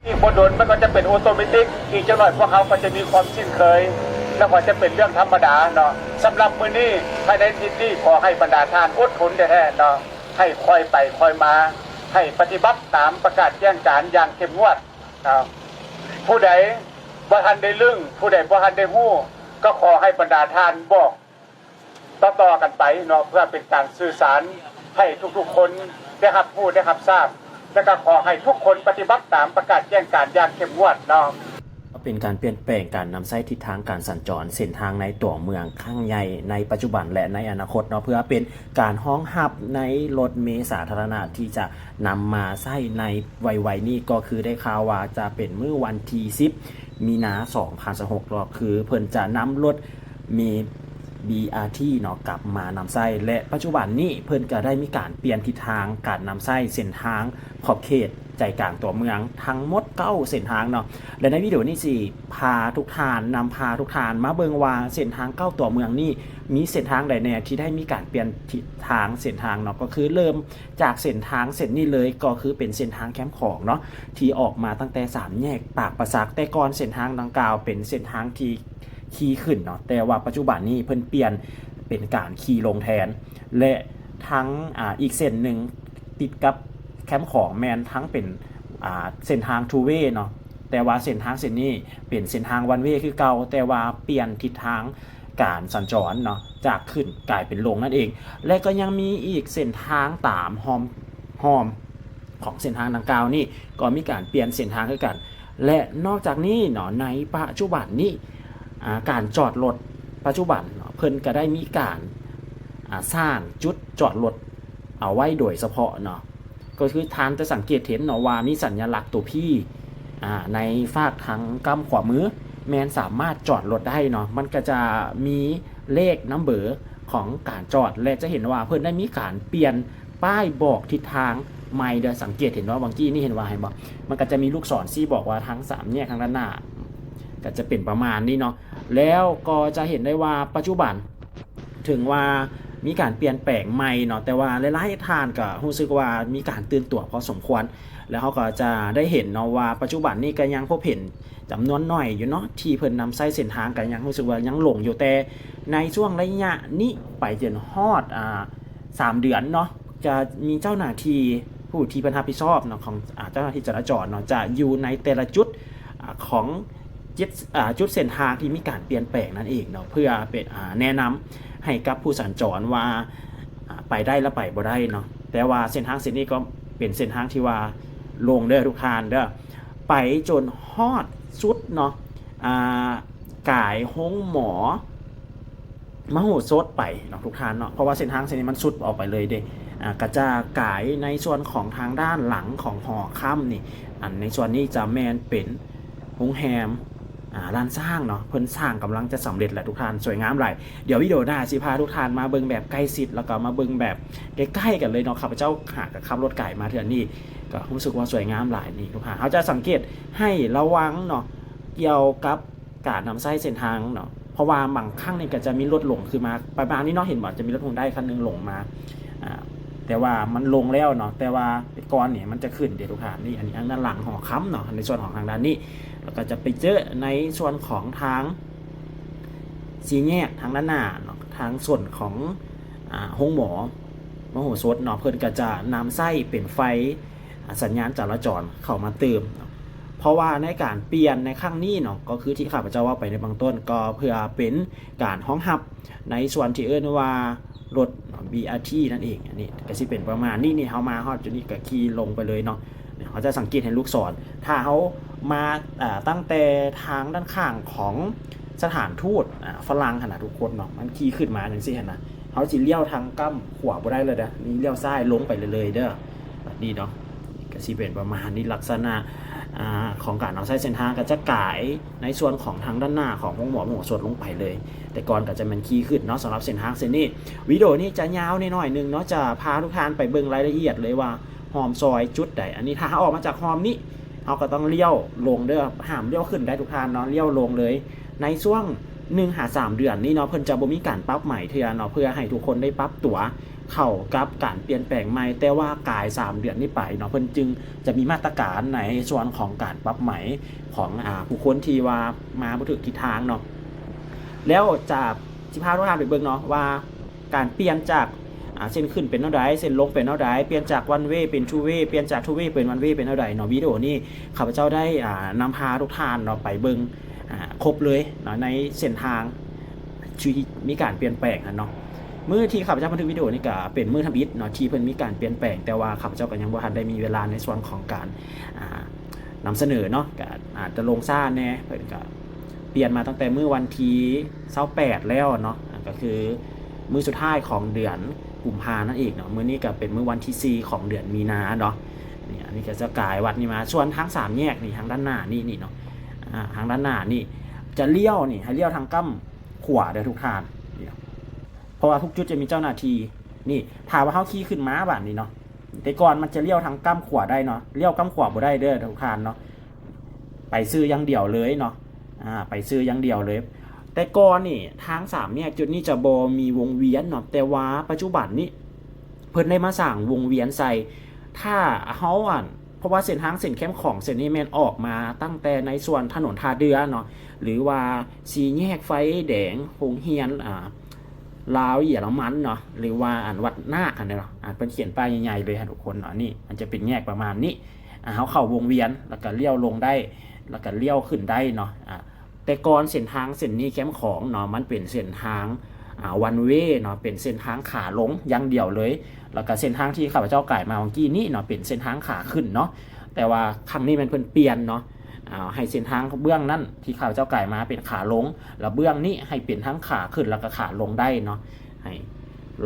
ອີກບໍ່ດົນມັນກໍຈະເປັນໂອໂຕເມຕິກ, ອີກຈັກໜ້ອຍພວກເຮົາກໍຈະມີຄວາມຊິນເຄີຍ ແລ້ວກໍຈະເປັນເລື່ອງທຳມະດາເນາະ. ສຳລັບມື້ນີ້ ພາຍໃນທິດນີ້ ຂໍໃຫ້ບັນດາທ່ານອົດທົນແທ້ໆເນາະ, ໃຫ້ຄ່ອຍໄປຄ່ອຍມາ, ໃຫ້ປະຕິບັດຕາມປະກາດແຈ້ງການຢ່າງເຂັ້ມງວດເນາະ. ຜູ້ໃດບໍ່ທັນໄດ້ລຶ້ງ, ຜູ້ໃດບໍ່ທັນໄດ້ຮູ້, ກໍຂໍໃຫ້ບັນດາທ່ານບອກ ຕໍ່ໆກັນໄປເນາະ ເພື່ອເປັນການສື່ສານໃຫ້ທຸກໆຄົນໄດ້ຮັບຮູ້ໄດ້ຮັບຊາບ ແລະກໍຂໍໃຫ້ທຸກຄົນປະຕິບັດຕາມປະກາດແຈ້ງການຢ່າງເຂັ້ມງວດເນາະ. ເປັນການປ່ຽນແປງການນຳໃຊ້ທິດທາງການສັນຈອນເສັ້ນທາງໃນຕົວເມືອງຄັ້ງໃຫຍ່ໃນປັດຈຸບັນ ແລະ ໃນອະນາຄົດເນາະ ເພື່ອເປັນການຮອງຮັບໃນລົດເມສາທາລະນະທີ່ຈະນຳມາໃຊ້ໃນໄວໆນີ້ ກໍຄືໄດ້ຂ່າວວ່າຈະເປັນມື້ວັນທີສິບ ມີນາ ສອງພັນຊາວຫົກເນາະ ຄືເພິ່ນຈະນຳລົດ ມີ ບີ ອາ ທີ ເນາະ ກັບມານຳໃຊ້ ແລະ ປັດຈຸບັນນີ້ເພິ່ນກໍໄດ້ມີການປ່ຽນທິດທາງການນຳໃຊ້ເສັ້ນທາງຂອບເຂດໃຈກາງຕົວເມືອງທັງໝົດເກົ້າເສັ້ນທາງເນາະ. ແລະ ໃນວິດີໂອນີ້ຊິພາທຸກທ່ານ ນຳພາທຸກທ່ານມາເບິ່ງວ່າເສັ້ນທາງເກົ້າຕົວເມືອງນີ້ມີເສັ້ນທາງໃດແດ່ທີ່ໄດ້ມີການປ່ຽນທິດທາງເສັ້ນທາງເນາະ ກໍຄືເລີ່ມຈາກເສັ້ນທາງເສັ້ນນີ້ເລີຍ ກໍຄືເປັນເສັ້ນທາງແຄມຂອງເນາະ ທີ່ອອກມາຕັ້ງແຕ່ສາມແຍກປາກປາສັກ. ແຕ່ກ່ອນເສັ້ນທາງດັ່ງກ່າວເປັນເສັ້ນທາງທີ່ ຂີ່ຂຶ້ນເນາະ ແຕ່ວ່າປັດຈຸບັນນີ້ເພິ່ນປ່ຽນເປັນການຂີ່ລົງແທນ ແລະ ທັງ ອາ ອີກເສັ້ນໜຶ່ງຕິດກັບແຄມຂອງແມ່ນທັງເປັນ ອາ ເສັ້ນທາງ two way ເນາະ ແຕ່ວ່າເສັ້ນທາງເສັ້ນນີ້ເປັນເສັ້ນທາງ one way ຄືເກົ່າ ແຕ່ວ່າປ່ຽນທິດທາງການສັນຈອນເນາະ ຈາກຂຶ້ນກາຍເປັນລົງນັ້ນເອງ. ແລະ ກໍຍັງມີອີກເສັ້ນທາງຕາມຮ່ອມ ຮ່ອມຂອງເສັ້ນທາງດັ່ງກ່າວນີ້ ກໍມີການປ່ຽນເສັ້ນທາງຄືກັນ. ແລະ ນອກຈາກນີ້ເນາະ ໃນປັດຈຸບັນນີ້ ອາ ການຈອດລົດປັດຈຸບັນເນາະ ເພິ່ນກໍໄດ້ມີການ ອາ ສ້າງຈຸດຈອດລົດເອົາໄວ້ໂດຍສະເພາະເນາະ ກໍຄືທ່ານຈະສັງເກດເຫັນເນາະວ່າມີສັນຍະລັກຕົວ P ອາ ໃນຟາກທາງກ້ຳຂວາມື ແມ່ນສາມາດຈອດລົດໄດ້ເນາະ ມັນກໍຈະມີເລກນຳເບີຂອງການຈອດ ແລະ ຈະເຫັນວ່າເພິ່ນໄດ້ມີການປ່ຽນ ປ້າຍບອກທິດທາງໃໝ່ເດີ. ສັງເກດເຫັນວ່າບາງກີ້ນີ້ ເຫັນວ່າ ເຫັນບໍ່ ມັນກໍຈະມີລູກສອນຊີ້ບອກວ່າທາງສາມແຍກທາງດ້ານໜ້າ ກໍຈະເປັນປະມານນີ້ເນາະ. ແລ້ວກໍຈະເຫັນໄດ້ວ່າປັດຈຸບັນ ເຖິງວ່າມີການປ່ຽນແປງໃໝ່ເນາະ ແຕ່ວ່າຫຼາຍໆທ່ານກໍຮູ້ສຶກວ່າມີການຕື່ນຕົວພໍສົມຄວນ ແລ້ວເຮົາກໍຈະໄດ້ເຫັນເນາະວ່າປັດຈຸບັນນີ້ກໍຍັງພົບເຫັນຈຳນວນໜ້ອຍຢູ່ເນາະ ທີ່ເພິ່ນນຳໃຊ້ເສັ້ນທາງ ກໍຍັງຮູ້ສຶກວ່າຍັງຫຼົງຢູ່. ແຕ່ໃນຊ່ວງໄລຍະນີ້ໄປຈົນຮອດ ອາ ສາມເດືອນເນາະ ຈະມີເຈົ້າໜ້າທີ່ຜູ້ທີ່ເພິ່ນຮັບຜິດຊອບເນາະ ຂອງ ອາ ເຈົ້າໜ້າທີ່ຈະລາຈອນເນາະ ຈະຢູ່ໃນແຕ່ລະຈຸດ ອາ ຂອງຈຸດ ອາ ຈຸດເສັ້ນທາງທີ່ມີການປ່ຽນແປງນັ້ນເອງເນາະ ເພື່ອເປັນ ອາ ແນະນຳໃຫ້ກັບຜູ້ສັນຈອນວ່າ ອາ ໄປໄດ້ ແລະ ໄປບໍ່ໄດ້ເນາະ. ແຕ່ວ່າເສັ້ນທາງເສັ້ນນີ້ກໍເປັນເສັ້ນທາງທີ່ວ່າໂລ່ງເດີທຸກທ່ານເດີ ໄປຈົນຮອດສຸດເນາະ ອາ ກາຍໂຮງໝໍມະໂຫສົດໄປເນາະທຸກທ່ານເນາະ ເພາະວ່າເສັ້ນທາງເສັ້ນນີ້ມັນສຸດອອກໄປເລີຍເດ້. ອາ ກະຈະກາຍໃນສ່ວນຂອງທາງດ້ານຫຼັງຂອງຫໍຄຳນີ້ ອັນໃນສ່ວນນີ້ຈະແມ່ນເປັນໂຮງແຮມ ອາ ລ້ານຊ້າງເນາະ ເພິ່ນສ້າງກຳລັງຈະສຳເລັດແລ້ວທຸກທ່ານ ສວຍງາມຫຼາຍ. ດຽວວິດີໂອໜ້າຊິພາທຸກທ່ານມາເບິ່ງແບບໃກ້ຊິດ ແລ້ວກໍມາເບິ່ງແບບໃກ້ໆກັນເລີຍເນາະ. ຂ້າພະເຈົ້າຫາກໍຂັບລົດກາຍມາເທື່ອນີ້ ກໍຮູ້ສຶກວ່າສວຍງາມຫຼາຍ. ນີ້ທຸກທ່ານ ເຮົາຈະສັງເກດໃຫ້ລະວັງເນາະ ກ່ຽວກັບ ການນຳໃຊ້ເສັ້ນທາງເນາະ ເພາະວ່າບາງຄັ້ງນີ້ກໍຈະມີລົດຫຼົງຄືມາປະມານນີ້ເນາະ ເຫັນບໍ່ ຈະມີລົດຮຸນໄດຄັນໜຶ່ງຫຼົງມາ ອາ ແຕ່ວ່າມັນລົງແລ້ວເນາະ ແຕ່ວ່າແຕ່ກ່ອນນີ້ມັນຈະຂຶ້ນເດ້ທຸກທ່ານ. ນີ້ ອັນນີ້ ອັນດ້ານຫຼັງຫໍຄຳເນາະ ໃນສ່ວນຂອງທາງດ້ານນີ້ ແລ້ວກໍຈະໄປເຈີໃນສ່ວນຂອງທາງສີ່ແຍກທາງດ້ານໜ້າເນາະ ທາງສ່ວນຂອງ ອາ ໂຮງໝໍມະໂຫສົດເນາະ ເພິ່ນກໍຈະນຳໃຊ້ເປັນໄຟ ອາ ສັນຍານຈະລາຈອນເຂົ້າມາຕື່ມເນາະ. ເພາະວ່າໃນການປ່ຽນໃນຄັ້ງນີ້ເນາະ ກໍຄືທີ່ຂ້າພະເຈົ້າເວົ້າໄປໃນເບື້ອງຕົ້ນ ກໍເພື່ອເປັນການຮອງຮັບໃນສ່ວນທີ່ເອີ້ນວ່າລົດ ບີ ອາ ທີ ນັ້ນເອງ. ອັນນີ້ກໍຊິເປັນປະມານນີ້ ນີ້ເຮົາມາຮອດຈຸດນີ້ກໍຂີ່ລົງໄປເລີຍເນາະ. ເຮົາຈະສັງເກດເຫັນລູກສອນ ຖ້າເຮົາມາ ອາ ຕັ້ງແຕ່ທາງດ້ານຂ້າງຂອງສະຖານທູດ ອາ ຝຣັ່ງຫັ້ນນະທຸກຄົນເນາະ ມັນຂີ່ຂຶ້ນມາຈັ່ງຊີ້ຫັ້ນນະ ເຮົາຊິລ້ຽວທາງກ້ຳຂວາບໍ່ໄດ້ເລີຍເດີ ນີ້ລ້ຽວຊ້າຍລົງໄປເລີຍໆເດີ. ແບບນີ້ເນາະ ກໍຊິເປັນປະມານນີ້ ລັກສະນະ ອາ ຂອງການເອົາໃຊ້ເສັ້ນທາງກໍຈະກາຍໃນສ່ວນຂອງທາງດ້ານໜ້າຂອງໂຮງໝໍມະໂຫສົດລົງໄປເລີຍ. ແຕ່ກ່ອນກໍຈະແມ່ນຂີ່ຂຶ້ນເນາະ ສຳລັບເສັ້ນທາງເສັ້ນນີ້. ວິດີໂອນີ້ຈະຍາວໜ້ອຍໆໜຶ່ງເນາະ ຈະພາທຸກທ່ານໄປເບິ່ງລາຍລະອຽດເລີຍວ່າຮ່ອມຊອຍຈຸດໃດ. ອັນນີ້ຖ້າເຮົາອອກມາຈາກຮ່ອມນີ້ ເຮົາກໍຕ້ອງລ້ຽວລົງເດີ ຫ້າມລ້ຽວຂຶ້ນໄດ້ທຸກທ່ານເນາະ ລ້ຽວລົງເລີຍ. ໃນຊ່ວງໜຶ່ງຫາສາມເດືອນນີ້ເນາະ ເພິ່ນຈະບໍ່ມີການປັບໃໝເທື່ອເນາະ ເພື່ອໃຫ້ທຸກຄົນໄດ້ປັບຕົວ ເຂົ້າກັບການປ່ຽນແປງໃໝ່, ແຕ່ວ່າກາຍສາມເດືອນນີ້ໄປເນາະ ເພິ່ນຈຶ່ງຈະມີມາດຕະການໃນສ່ວນຂອງການປັບໃໝຂອງ ອາ ຜູ້ຄົນທີ່ວ່າມາບໍ່ຖືກທິດທາງເນາະ. ແລ້ວຈະ ຊິພາທຸກທ່ານໄປເບິ່ງເນາະວ່າ ການປ່ຽນຈາກ ອາ ເສັ້ນຂຶ້ນເປັນແນວໃດ, ເສັ້ນລົງເປັນແນວໃດ, ປ່ຽນຈາກ one way ເປັນ two way, ປ່ຽນຈາກ two way ເປັນ one way ເປັນແນວໃດເນາະ. ວິດີໂອນີ້ຂ້າພະເຈົ້າໄດ້ ອາ ນຳພາທຸກທ່ານເນາະໄປເບິ່ງ ອາ ຄົບເລີຍເນາະ ໃນເສັ້ນທາງທີ່ມີການປ່ຽນແປງຫັ້ນເນາະ. ມື້ທີ່ຂ້າພະເຈົ້າບັນທຶກວິດີໂອນີ້ກະເປັນມື້ທຳອິດເນາະ ທີ່ເພິ່ນມີການປ່ຽນແປງ, ແຕ່ວ່າຂ້າພະເຈົ້າກະຍັງບໍ່ທັນໄດ້ມີເວລາໃນສ່ວນຂອງການ ອາ ນຳສະເໜີເນາະ, ກະອາດຈະລົງຊ້າແດ່. ເພິ່ນກະປ່ຽນມາຕັ້ງແຕ່ມື້ວັນທີຊາວແປດແລ້ວເນາະ, ກະຄືມື້ສຸດທ້າຍຂອງເດືອນກຸມພານັ້ນເອງເນາະ. ມື້ນີ້ກະເປັນມື້ວັນທີສີ່ຂອງເດືອນມີນາເນາະ. ນີ້ ອັນນີ້ກະຈະກາຍວັດນີ້ມາ, ສ່ວນທາງສາມແຍກນີ້ ທາງດ້ານໜ້ານີ້ ນີ້ເນາະ, ອາ ທາງດ້ານໜ້ານີ້ຈະລ້ຽວນີ້ ໃຫ້ລ້ຽວທາງກ້ຳຂວາເດີທຸກທ່ານ. ນີ້ເນາະ ເພາະວ່າທຸກຈຸດຈະມີເຈົ້າໜ້າທີ່. ນີ້ ຖ້າວ່າເຮົາຂີ່ຂຶ້ນມາບາດນີ້ເນາະ, ແຕ່ກ່ອນມັນຈະລ້ຽວທາງກ້ຳຂວາໄດ້ເນາະ, ລ້ຽວກ້ຳຂວາບໍ່ໄດ້ເດີທຸກທ່ານເນາະ, ໄປຊື່ຢ່າງດຽວເລີຍເນາະ, ອາ ໄປຊື່ຢ່າງດຽວເລີຍ. ແຕ່ກ່ອນນີ້ທາງສາມແຍກຈຸດນີ້ຈະບໍ່ມີວົງວຽນເນາະ, ແຕ່ວ່າປັດຈຸບັນນີ້ເພິ່ນໄດ້ມາສ້າງວົງວຽນໃສ່. ຖ້າເຮົາ ອັນ ເພາະວ່າເສັ້ນທາງເສັ້ນແຄມຂອງເສັ້ນນີ້ແມ່ນອອກມາຕັ້ງແຕ່ໃນສ່ວນຖະໜົນທ່າເດື່ອເນາະ ຫຼືວ່າສີ່ແຍກໄຟແດງໂຮງຮຽນ ອາ ລາວເຢຍລະມັນເນາະ ຫຼືວ່າ ອັນ ວັດນາກຫັ້ນເນາະ. ອາ ເພິ່ນຂຽນປ້າຍໃຫຍ່ໆເລີຍໃຫ້ທຸກຄົນເນາະ. ນີ້ມັນຈະເປັນແຍກປະມານນີ້, ອາ ເຮົາເຂົ້າວົງວຽນ ແລ້ວກະລ້ຽວລົງໄດ້ ແລ້ວກະລ້ຽວຂຶ້ນໄດ້ເນາະ. ອາ ແຕ່ກ່ອນເສັ້ນທາງເສັ້ນນີ້ແຄມຂອງເນາະ ມັນເປັນເສັ້ນທາງ ອາ one way ເນາະ, ເປັນເສັ້ນທາງຂາລົງຢ່າງດຽວເລີຍ. ແລ້ວກະເສັ້ນທາງທີ່ຂ້າພະເຈົ້າກາຍມາຫວ່າງກີ້ນີ້ເນາະ ເປັນເສັ້ນທາງຂາຂຶ້ນເນາະ, ແຕ່ວ່າຄັ້ງນີ້ແມ່ນເພິ່ນປ່ຽນເນາະ, ອາ ໃຫ້ເສັ້ນທາງເບື້ອງນັ້ນທີ່ຂ້າພະເຈົ້າກາຍມາເປັນຂາລົງ ແລ້ວເບື້ອງນີ້ໃຫ້ເປັນທັງຂາຂຶ້ນ ແລ້ວກະຂາລົງໄດ້ເນາະ. ໃຫ້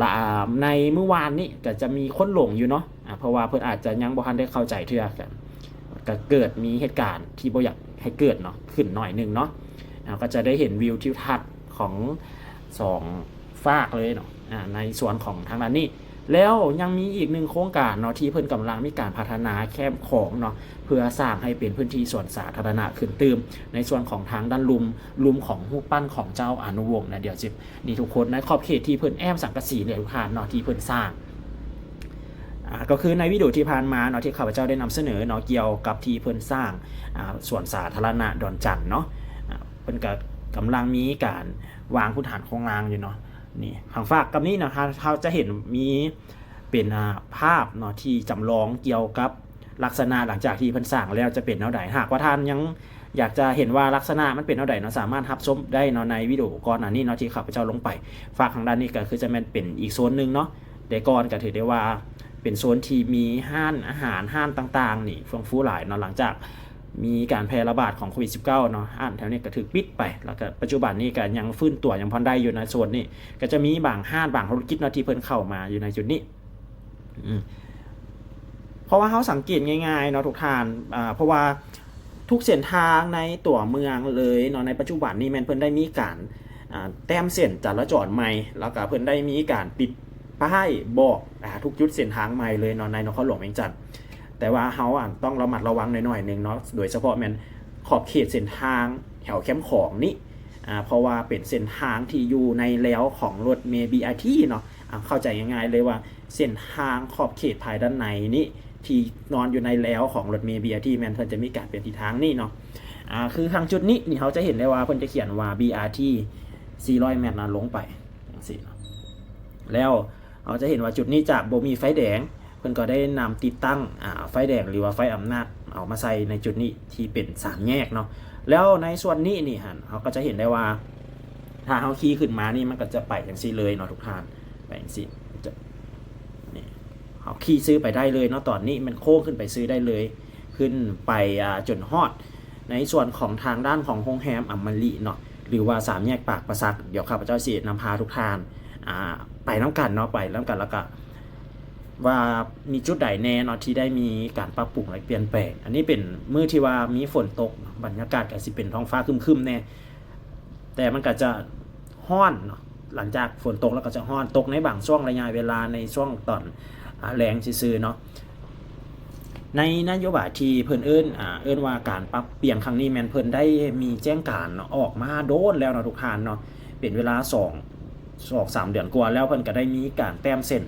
ລະ ອາ ໃນມື້ວານນີ້ກະຈະມີຄົນຫຼົງຢູ່ເນາະ, ອາ ເພາະວ່າເພິ່ນອາດຈະຍັງບໍ່ທັນໄດ້ເຂົ້າໃຈເທື່ອ ກະ ກະເກີດມີເຫດການທີ່ບໍ່ຢາກໃຫ້ເກີດເນາະ ຂຶ້ນໜ້ອຍໜຶ່ງເນາະ. ເຮົາກະຈະໄດ້ເຫັນວິວທິວທັດຂອງສອງຟາກເລີຍເນາະ ອາ ໃນສ່ວນຂອງທາງດ້ານນີ້. ແລ້ວຍັງມີອີກໜຶ່ງໂຄງການເນາະ ທີ່ເພິ່ນກຳລັງມີການພັດທະນາແຄມຂອງເນາະ ເພື່ອສ້າງໃຫ້ເປັນພື້ນທີ່ສວນສາທາລະນະຂຶ້ນຕື່ມ ໃນສ່ວນຂອງທາງດ້ານລຸ່ມ ລຸ່ມຂອງຮູບປັ້ນຂອງເຈົ້າອານຸວົງນະ. ດຽວຊິ ນີ້ທຸກຄົນ ໃນຂອບເຂດທີ່ເພິ່ນແອ້ມສັງກະສີເນຍ ທຸກທ່ານເນາະ ທີ່ເພິ່ນສ້າງ ອາ ກໍຄືໃນວິດີໂອທີ່ຜ່ານມາເນາະ ທີ່ຂ້າພະເຈົ້າໄດ້ນຳສະເໜີເນາະ ກ່ຽວກັບທີ່ເພິ່ນສ້າງ ອາ ສວນສາທາລະນະດອນຈັນເນາະ, ອາ ເພິ່ນກະກຳລັງມີການວາງພື້ນຖານໂຄງລ່າງຢູ່ເນາະ. ນີ້ ທາງຟາກກັບນີ້ເນາະ ເຮົາ ເຮົາຈະເຫັນມີເປັນ ອາ ພາບເນາະ ທີ່ຈຳລອງກ່ຽວກັບ ລັກສະນະຫຼັງຈາກທີ່ເພິ່ນສ້າງແລ້ວຈະເປັນແນວໃດ. ຫາກວ່າທ່ານຍັງຢາກຈະເຫັນວ່າລັກສະນະມັນເປັນແນວໃດເນາະ ສາມາດຮັບຊົມໄດ້ເນາະ ໃນວິດີໂອກ່ອນໜ້ານີ້ເນາະ ທີ່ຂ້າພະເຈົ້າລົງໄປ. ຟາກທາງດ້ານນີ້ກໍຄືຈະແມ່ນເປັນອີກໂຊນໜຶ່ງເນາະ, ແຕ່ກ່ອນກໍຖືໄດ້ວ່າເປັນໂຊນທີ່ມີຮ້ານອາຫານ ຮ້ານຕ່າງໆນີ້ເຟື່ອງຟູຫຼາຍເນາະ. ຫຼັງຈາກມີການແຜ່ລະບາດຂອງໂຄວິດສິບເກົ້າເນາະ ຮ້ານແຖວນີ້ກໍຖືກປິດໄປ, ແລ້ວກໍປັດຈຸບັນນີ້ກໍຍັງຟື້ນຕົວຍັງພໍໄດ້ຢູ່ໃນໂຊນນີ້. ກໍຈະມີບາງຮ້ານບາງທຸລະກິດເນາະ ທີ່ເພິ່ນເຂົ້າມາຢູ່ໃນຈຸດນີ້. ອືມ ເພາະວ່າເຮົາສັງເກດງ່າຍໆເນາະທຸກທ່ານ, ອາ ເພາະວ່າທຸກເສັ້ນທາງໃນຕົວເມືອງເລີຍເນາະ ໃນປັດຈຸບັນນີ້ແມ່ນເພິ່ນໄດ້ມີການ ອາ ແຕ້ມເສັ້ນຈະລາຈອນໃໝ່, ແລ້ວກະເພິ່ນໄດ້ມີການຕິດປ້າຍບອກ ອາ ທຸກຈຸດເສັ້ນທາງໃໝ່ເລີຍເນາະ ໃນນະຄອນຫຼວງວຽງຈັນ. ແຕ່ວ່າເຮົາ ອາ ຕ້ອງລະມັດລະວັງໜ້ອຍໆໜຶ່ງເນາະ, ໂດຍສະເພາະແມ່ນຂອບເຂດເສັ້ນທາງແຖວແຄມຂອງນີ້ ອາ ເພາະວ່າເປັນເສັ້ນທາງທີ່ຢູ່ໃນແລວຂອງລົດເມ ບີອາທີ ເນາະ. ອາ ເຂົ້າໃຈງ່າຍໆເລີຍວ່າ ເສັ້ນທາງຂອບເຂດພາຍດ້ານໃນນີ້ ທີ່ນອນຢູ່ໃນແລວຂອງລົດເມ ບີອາທີ ແມ່ນເພິ່ນຈະມີການປ່ຽນທິດທາງນີ້ເນາະ. ອາ ຄືທາງຈຸດນີ້ ນີ້ເຮົາຈະເຫັນໄດ້ວ່າເພິ່ນຈະຂຽນວ່າ ບີອາທີ ສີ່ຮ້ອຍແມັດນະ ລົງໄປຈັ່ງຊີ້ເນາະ. ແລ້ວເຮົາຈະເຫັນວ່າຈຸດນີ້ຈະບໍ່ມີໄຟແດງ, ເພິ່ນກໍໄດ້ນຳຕິດຕັ້ງ ອາ ໄຟແດງ ຫຼືວ່າໄຟອຳນາດເອົາມາໃສ່ໃນຈຸດນີ້ ທີ່ເປັນສາມແຍກເນາະ. ແລ້ວໃນສ່ວນນີ້ນີ້ຫັ້ນ ເຮົາກໍຈະເຫັນໄດ້ວ່າ ຖ້າເຮົາຂີ່ຂຶ້ນມານີ້ ມັນກໍຈະໄປຈັ່ງຊີ້ເລີຍເນາະທຸກທ່ານ, ໄປຈັ່ງຊີ້ ຈະ ນີ້ ເຮົາຂີ່ຊື່ໄປໄດ້ເລີຍເນາະ. ຕອນນີ້ມັນໂຄ້ງຂຶ້ນໄປຊື່ໄດ້ເລີຍ, ຂຶ້ນໄປ ອາ ຈົນຮອດໃນສ່ວນຂອງທາງດ້ານຂອງໂຮງແຮມອຳມະລິເນາະ ຫຼືວ່າສາມແຍກປາກປາສັກ. ດຽວຂ້າພະເຈົ້າຊິນຳພາທຸກທ່ານ ອາ ໄປນຳກັນເນາະ, ໄປນຳກັນ ແລ້ວກະວ່າມີຈຸດໃດແດ່ເນາະ ທີ່ໄດ້ມີການປັບປຸງ ແລະ ປ່ຽນແປງ. ອັນນີ້ເປັນມື້ທີ່ວ່າມີຝົນຕົກ, ບັນຍາກາດກະຊິເປັນທ້ອງຟ້າຄຶ້ມໆແດ່. ແຕ່ມັນກໍຈະຮ້ອນເນາະ, ຫຼັງຈາກຝົນຕົກແລ້ວກໍຈະຮ້ອນ, ຕົກໃນບາງຊ່ວງໄລຍະເວລາໃນຊ່ວງຕອນ ອາ ແລງຊື່ໆເນາະ. ໃນນະໂຍບາຍທີ່ເພິ່ນເອີ້ນ ອາ ເອີ້ນວ່າການປັບປ່ຽນຄັ້ງນີ້ ແມ່ນເພິ່ນໄດ້ມີແຈ້ງການອອກມາໂດນແລ້ວເນາະທຸກທ່ານເນາະ, ເປັນເວລາສອງ ສອງສາມເດືອນກວ່າແລ້ວ, ເພິ່ນກໍໄດ້ມີການແຕ້ມເສັ້ນ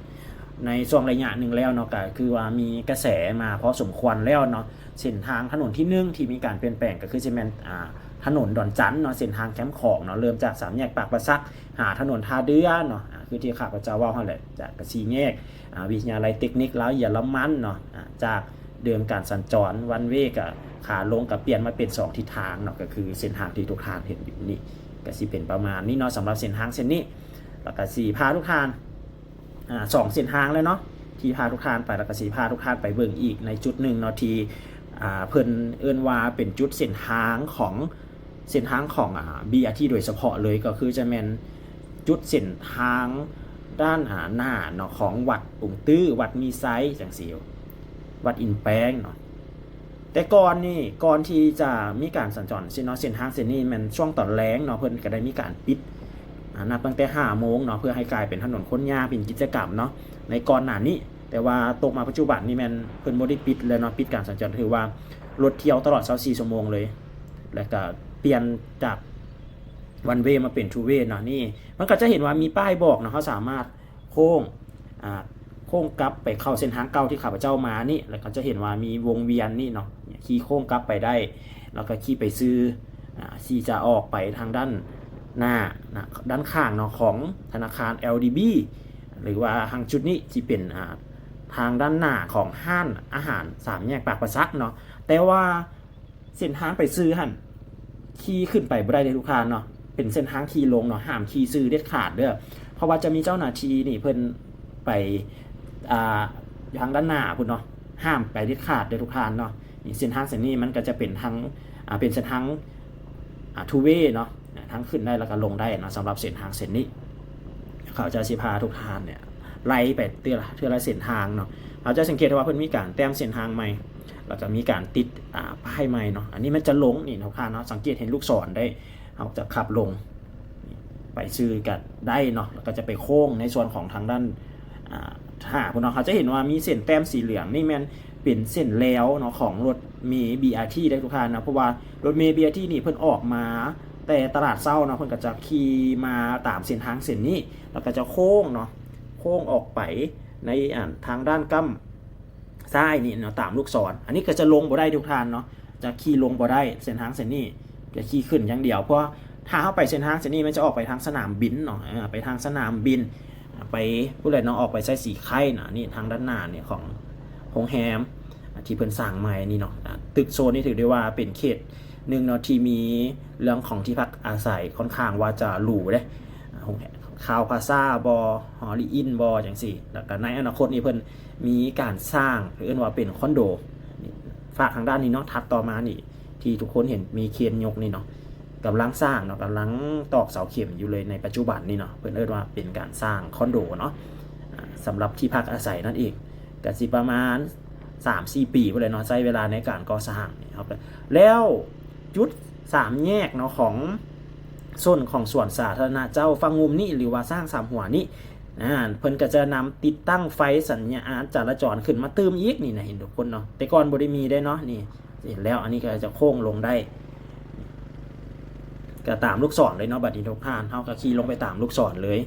ໃນຊ່ວງໄລຍະໜຶ່ງແລ້ວເນາະ ກໍຄືວ່າມີກະແສມາພໍສົມຄວນແລ້ວເນາະ. ເສັ້ນທາງຖະໜົນທີໜຶ່ງທີ່ມີການປ່ຽນແປງ ກໍຄືຊິແມ່ນ ອ່າ ຖະໜົນດອນຈັນເນາະ, ເສັ້ນທາງແຄມຂອງເນາະ, ເລີ່ມຈາກສາມແຍກປາກປາສັກ ຫາຖະໜົນທ່າເດື່ອເນາະ, ອ່າ ຄືທີ່ຂ້າພະເຈົ້າເວົ້າຫັ້ນແຫຼະ, ຈາກກະສີ່ແຍກ ອ່າ ວິທະຍາໄລເຕັກນິກລາວເຢຍລະມັນເນາະ, ອ່າ ຈາກເດີມການສັນຈອນວັນເວ ກໍຂາລົງກໍປ່ຽນມາເປັນສອງທິດທາງເນາະ, ກໍຄືເສັ້ນທາງທີ່ທຸກທ່ານເຫັນຢູ່ນີ້ ກໍຊິເປັນປະມານນີ້ເນາະ ສຳລັບເສັ້ນທາງເສັ້ນນີ້. ແລ້ວກໍຊິພາທຸກທ່ານ ອ່າ ສອງເສັ້ນທາງແລ້ວເນາະ ທີ່ພາທຸກທ່ານໄປ, ແລ້ວກໍຊິພາທຸກທ່ານໄປເບິ່ງອີກໃນຈຸດໜຶ່ງເນາະ ທີ່ ອ່າ ເພິ່ນເອີ້ນວ່າເປັນຈຸດເສັ້ນທາງຂອງ ເສັ້ນທາງຂອງ ອ່າ ບີອາທີ ໂດຍສະເພາະເລີຍ, ກໍຄືຈະແມ່ນຈຸດເສັ້ນທາງດ້ານ ອ່າ ໜ້າເນາະ ຂອງວັດອົງຕື້, ວັດມີໄຊ ຈັ່ງຊີ້, ວັດອິນແປງເນາະ. ແຕ່ກ່ອນນີ້ ກ່ອນທີ່ຈະມີການສັນຈອນເສັ້ນເນາະ ເສັ້ນທາງເສັ້ນນີ້ແມ່ນຊ່ວງຕອນແລງເນາະ, ເພິ່ນກໍໄດ້ມີການປິດ ອ່າ ນັບຕັ້ງແຕ່ຫ້າໂມງເນາະ ເພື່ອໃຫ້ກາຍເປັນຖະໜົນຄົນຍ່າງ ເປັນກິດຈະກຳເນາະ. ໃນກ່ອນໜ້ານີ້ ແຕ່ວ່າຕົກມາປັດຈຸບັນນີ້ແມ່ນເພິ່ນບໍ່ໄດ້ປິດແລ້ວເນາະ, ປິດການສັນຈອນ ຖືວ່າລົດທ່ຽວຕະຫຼອດຊາວສີ່ຊົ່ວໂມງເລີຍ, ແລ້ວກໍປ່ຽນຈາກວັນເວມາເປັນທູເວເນາະ. ນີ້ມັນກໍຈະເຫັນວ່າມີປ້າຍບອກເນາະ, ເຮົາສາມາດໂຄ້ງ ອ່າ ໂຄ້ງກັບໄປເຂົ້າເສັ້ນທາງເກົ່າທີ່ຂ້າພະເຈົ້າມານີ້ ແລ້ວກໍຈະເຫັນວ່າມີວົງວຽນນີ້ເນາະ, ຂີ່ໂຄ້ງກັບໄປໄດ້ ແລ້ວກໍຂີ່ໄປຊື່ ອ່າ ທີ່ຈະອອກໄປທາງດ້ານໜ້ານະ ດ້ານຂ້າງເນາະ ຂອງທະນາຄານ ແອລດີບີ ຫຼືວ່າທາງຈຸດນີ້ຊິເປັນ ອ່າ ທາງດ້ານໜ້າຂອງຮ້ານອາຫານສາມແຍກປາກປາສັກເນາະ. ແຕ່ວ່າເສັ້ນທາງໄປຊື່ຫັ້ນ ຂີ່ຂຶ້ນໄປບໍ່ໄດ້ເດ້ທຸກທ່ານເນາະ, ເປັນເສັ້ນທາງຂີ່ລົງເນາະ, ຫ້າມຂີ່ຊື່ເດັດຂາດເດີ້ ເພາະວ່າຈະມີເຈົ້າໜ້າທີ່ນີ້ເພິ່ນໄປ ອ່າ ທາງດ້ານໜ້າພຸ້ນເນາະ, ຫ້າມໄປເດັດຂາດເດີ້ທຸກທ່ານເນາະ. ນີ້ເສັ້ນທາງເສັ້ນນີ້ມັນກໍຈະເປັນທາງ ອ່າ ເປັນເສັ້ນທາງ ອ່າ two way ເນາະ, ທາງຂຶ້ນໄດ້ແລ້ວກໍລົງໄດ້ເນາະ. ສຳລັບເສັ້ນທາງເສັ້ນນີ້ ເຂົາເຈົ້າຊິພາທຸກທ່ານເນຍໄລ່ໄປເທື່ອລະ ເທື່ອລະເສັ້ນທາງເນາະ. ເຮົາຈະສັງເກດໄດ້ວ່າເພິ່ນມີການແຕ້ມເສັ້ນທາງໃໝ່ ແລ້ວກໍມີການຕິດ ອ່າ ປ້າຍໃໝ່ເນາະ. ອັນນີ້ມັນຈະລົງນີ້ທຸກທ່ານເນາະ, ສັງເກດເຫັນລູກສອນໄດ້ ເຮົາຈະຂັບລົງໄປຊື່ກໍໄດ້ເນາະ, ແລ້ວກໍຈະໄປໂຄ້ງໃນສ່ວນຂອງທາງດ້ານ ອ່າ ຖ້າພຸ້ນເນາະ, ເຮົາຈະເຫັນວ່າມີເສັ້ນແຕ້ມສີເຫຼືອງ ນີ້ແມ່ນເປັນເສັ້ນແລວເນາະ ຂອງລົດເມ ບີອາທີ ເດ້ທຸກທ່ານເນາະ. ເພາະວ່າລົດເມ ບີອາທີ ນີ້ເພິ່ນອອກມາແຕ່ຕະຫຼາດເຊົ້າເນາະ, ເພິ່ນກໍຈະຂີ່ມາຕາມເສັ້ນທາງເສັ້ນນີ້ ແລ້ວກໍຈະໂຄ້ງເນາະ, ໂຄ້ງອອກໄປໃນ ອ່າ ທາງດ້ານກ້ຳຊ້າຍນີ້ເນາະ, ຕາມລູກສອນ. ອັນນີ້ກໍຈະລົງບໍ່ໄດ້ທຸກທ່ານເນາະ, ຈະຂີ່ລົງບໍ່ໄດ້ ເສັ້ນທາງເສັ້ນນີ້ ຈະຂີ່ຂຶ້ນຢ່າງດຽວ. ເພາະຖ້າເຮົາໄປເສັ້ນທາງເສັ້ນນີ້ ມັນຈະອອກໄປທາງສະໜາມບິນເນາະ, ເອີ ໄປທາງສະໜາມບິນ ໄປພຸ້ນແຫຼະເນາະ, ອອກໄປໄຊສີໄຄນະ. ນີ້ທາງດ້ານໜ້ານີ້ຂອງໂຮງແຮມ ອ່າ ທີ່ເພິ່ນສ້າງໃໝ່ນີ້ເນາະ, ອ່າ ຕຶກໂຊນນີ້ຖືໄດ້ວ່າເປັນເຂດໜຶ່ງເນາະ ທີ່ມີເລື່ອງຂອງທີ່ພັກອາໄສຄ່ອນຂ້າງວ່າຈະຫຼູເດ້, ໂຮງແຮມຄາວພາຊາບໍ ຮອລລີອິນບໍ ຈັ່ງຊີ້. ແລ້ວກໍໃນອະນາຄົດນີ້ເພິ່ນມີການສ້າງ ເອີ້ນວ່າເປັນຄອນໂດ. ນີ້ ຝາກທາງດ້ານນີ້ເນາະ, ຖັດຕໍ່ມານີ້ ທີ່ທຸກຄົນເຫັນມີເຄນຍົກນີ້ເນາະ, ກຳລັງສ້າງເນາະ, ກຳລັງຕອກເສົາເຂັມຢູ່ເລີຍໃນປັດຈຸບັນນີ້ເນາະ. ເພິ່ນເອີ້ນວ່າເປັນການສ້າງຄອນໂດເນາະ, ອ່າ ສຳລັບທີ່ພັກອາໄສນັ້ນເອງ. ກະຊິປະມານສາມສີ່ປີພຸ້ນແຫຼະເນາະ, ໃຊ້ເວລາໃນການກໍ່ສ້າງນີ້. ເຮົາກໍ ແລ້ວຈຸດສາມແຍກເນາະ ຂອງ ໂຊນຂອງສວນສາທາລະນະເຈົ້າຝັ່ງງຸ່ມນີ້ ຫຼືວ່າຊ້າງສາມຫົວນີ້ ອ່າ ເພິ່ນກໍຈະນຳຕິດຕັ້ງໄຟສັນຍານຈະລາຈອນຂຶ້ນມາຕື່ມອີກນີ້ນະ, ເຫັນທຸກຄົນເນາະ, ແຕ່ກ່ອນບໍ່ໄດ້ມີເດ້ເນາະ. ນີ້ ເຫັນແລ້ວ ອັນນີ້ກໍຈະໂຄ້ງລົງໄດ້ ກໍຕາມລູກສອນເລີຍເນາະ. ບັດນີ້ທຸກທ່ານ ເຮົາກໍຂີ່ລົງໄປຕາມລູກສອນເລີຍ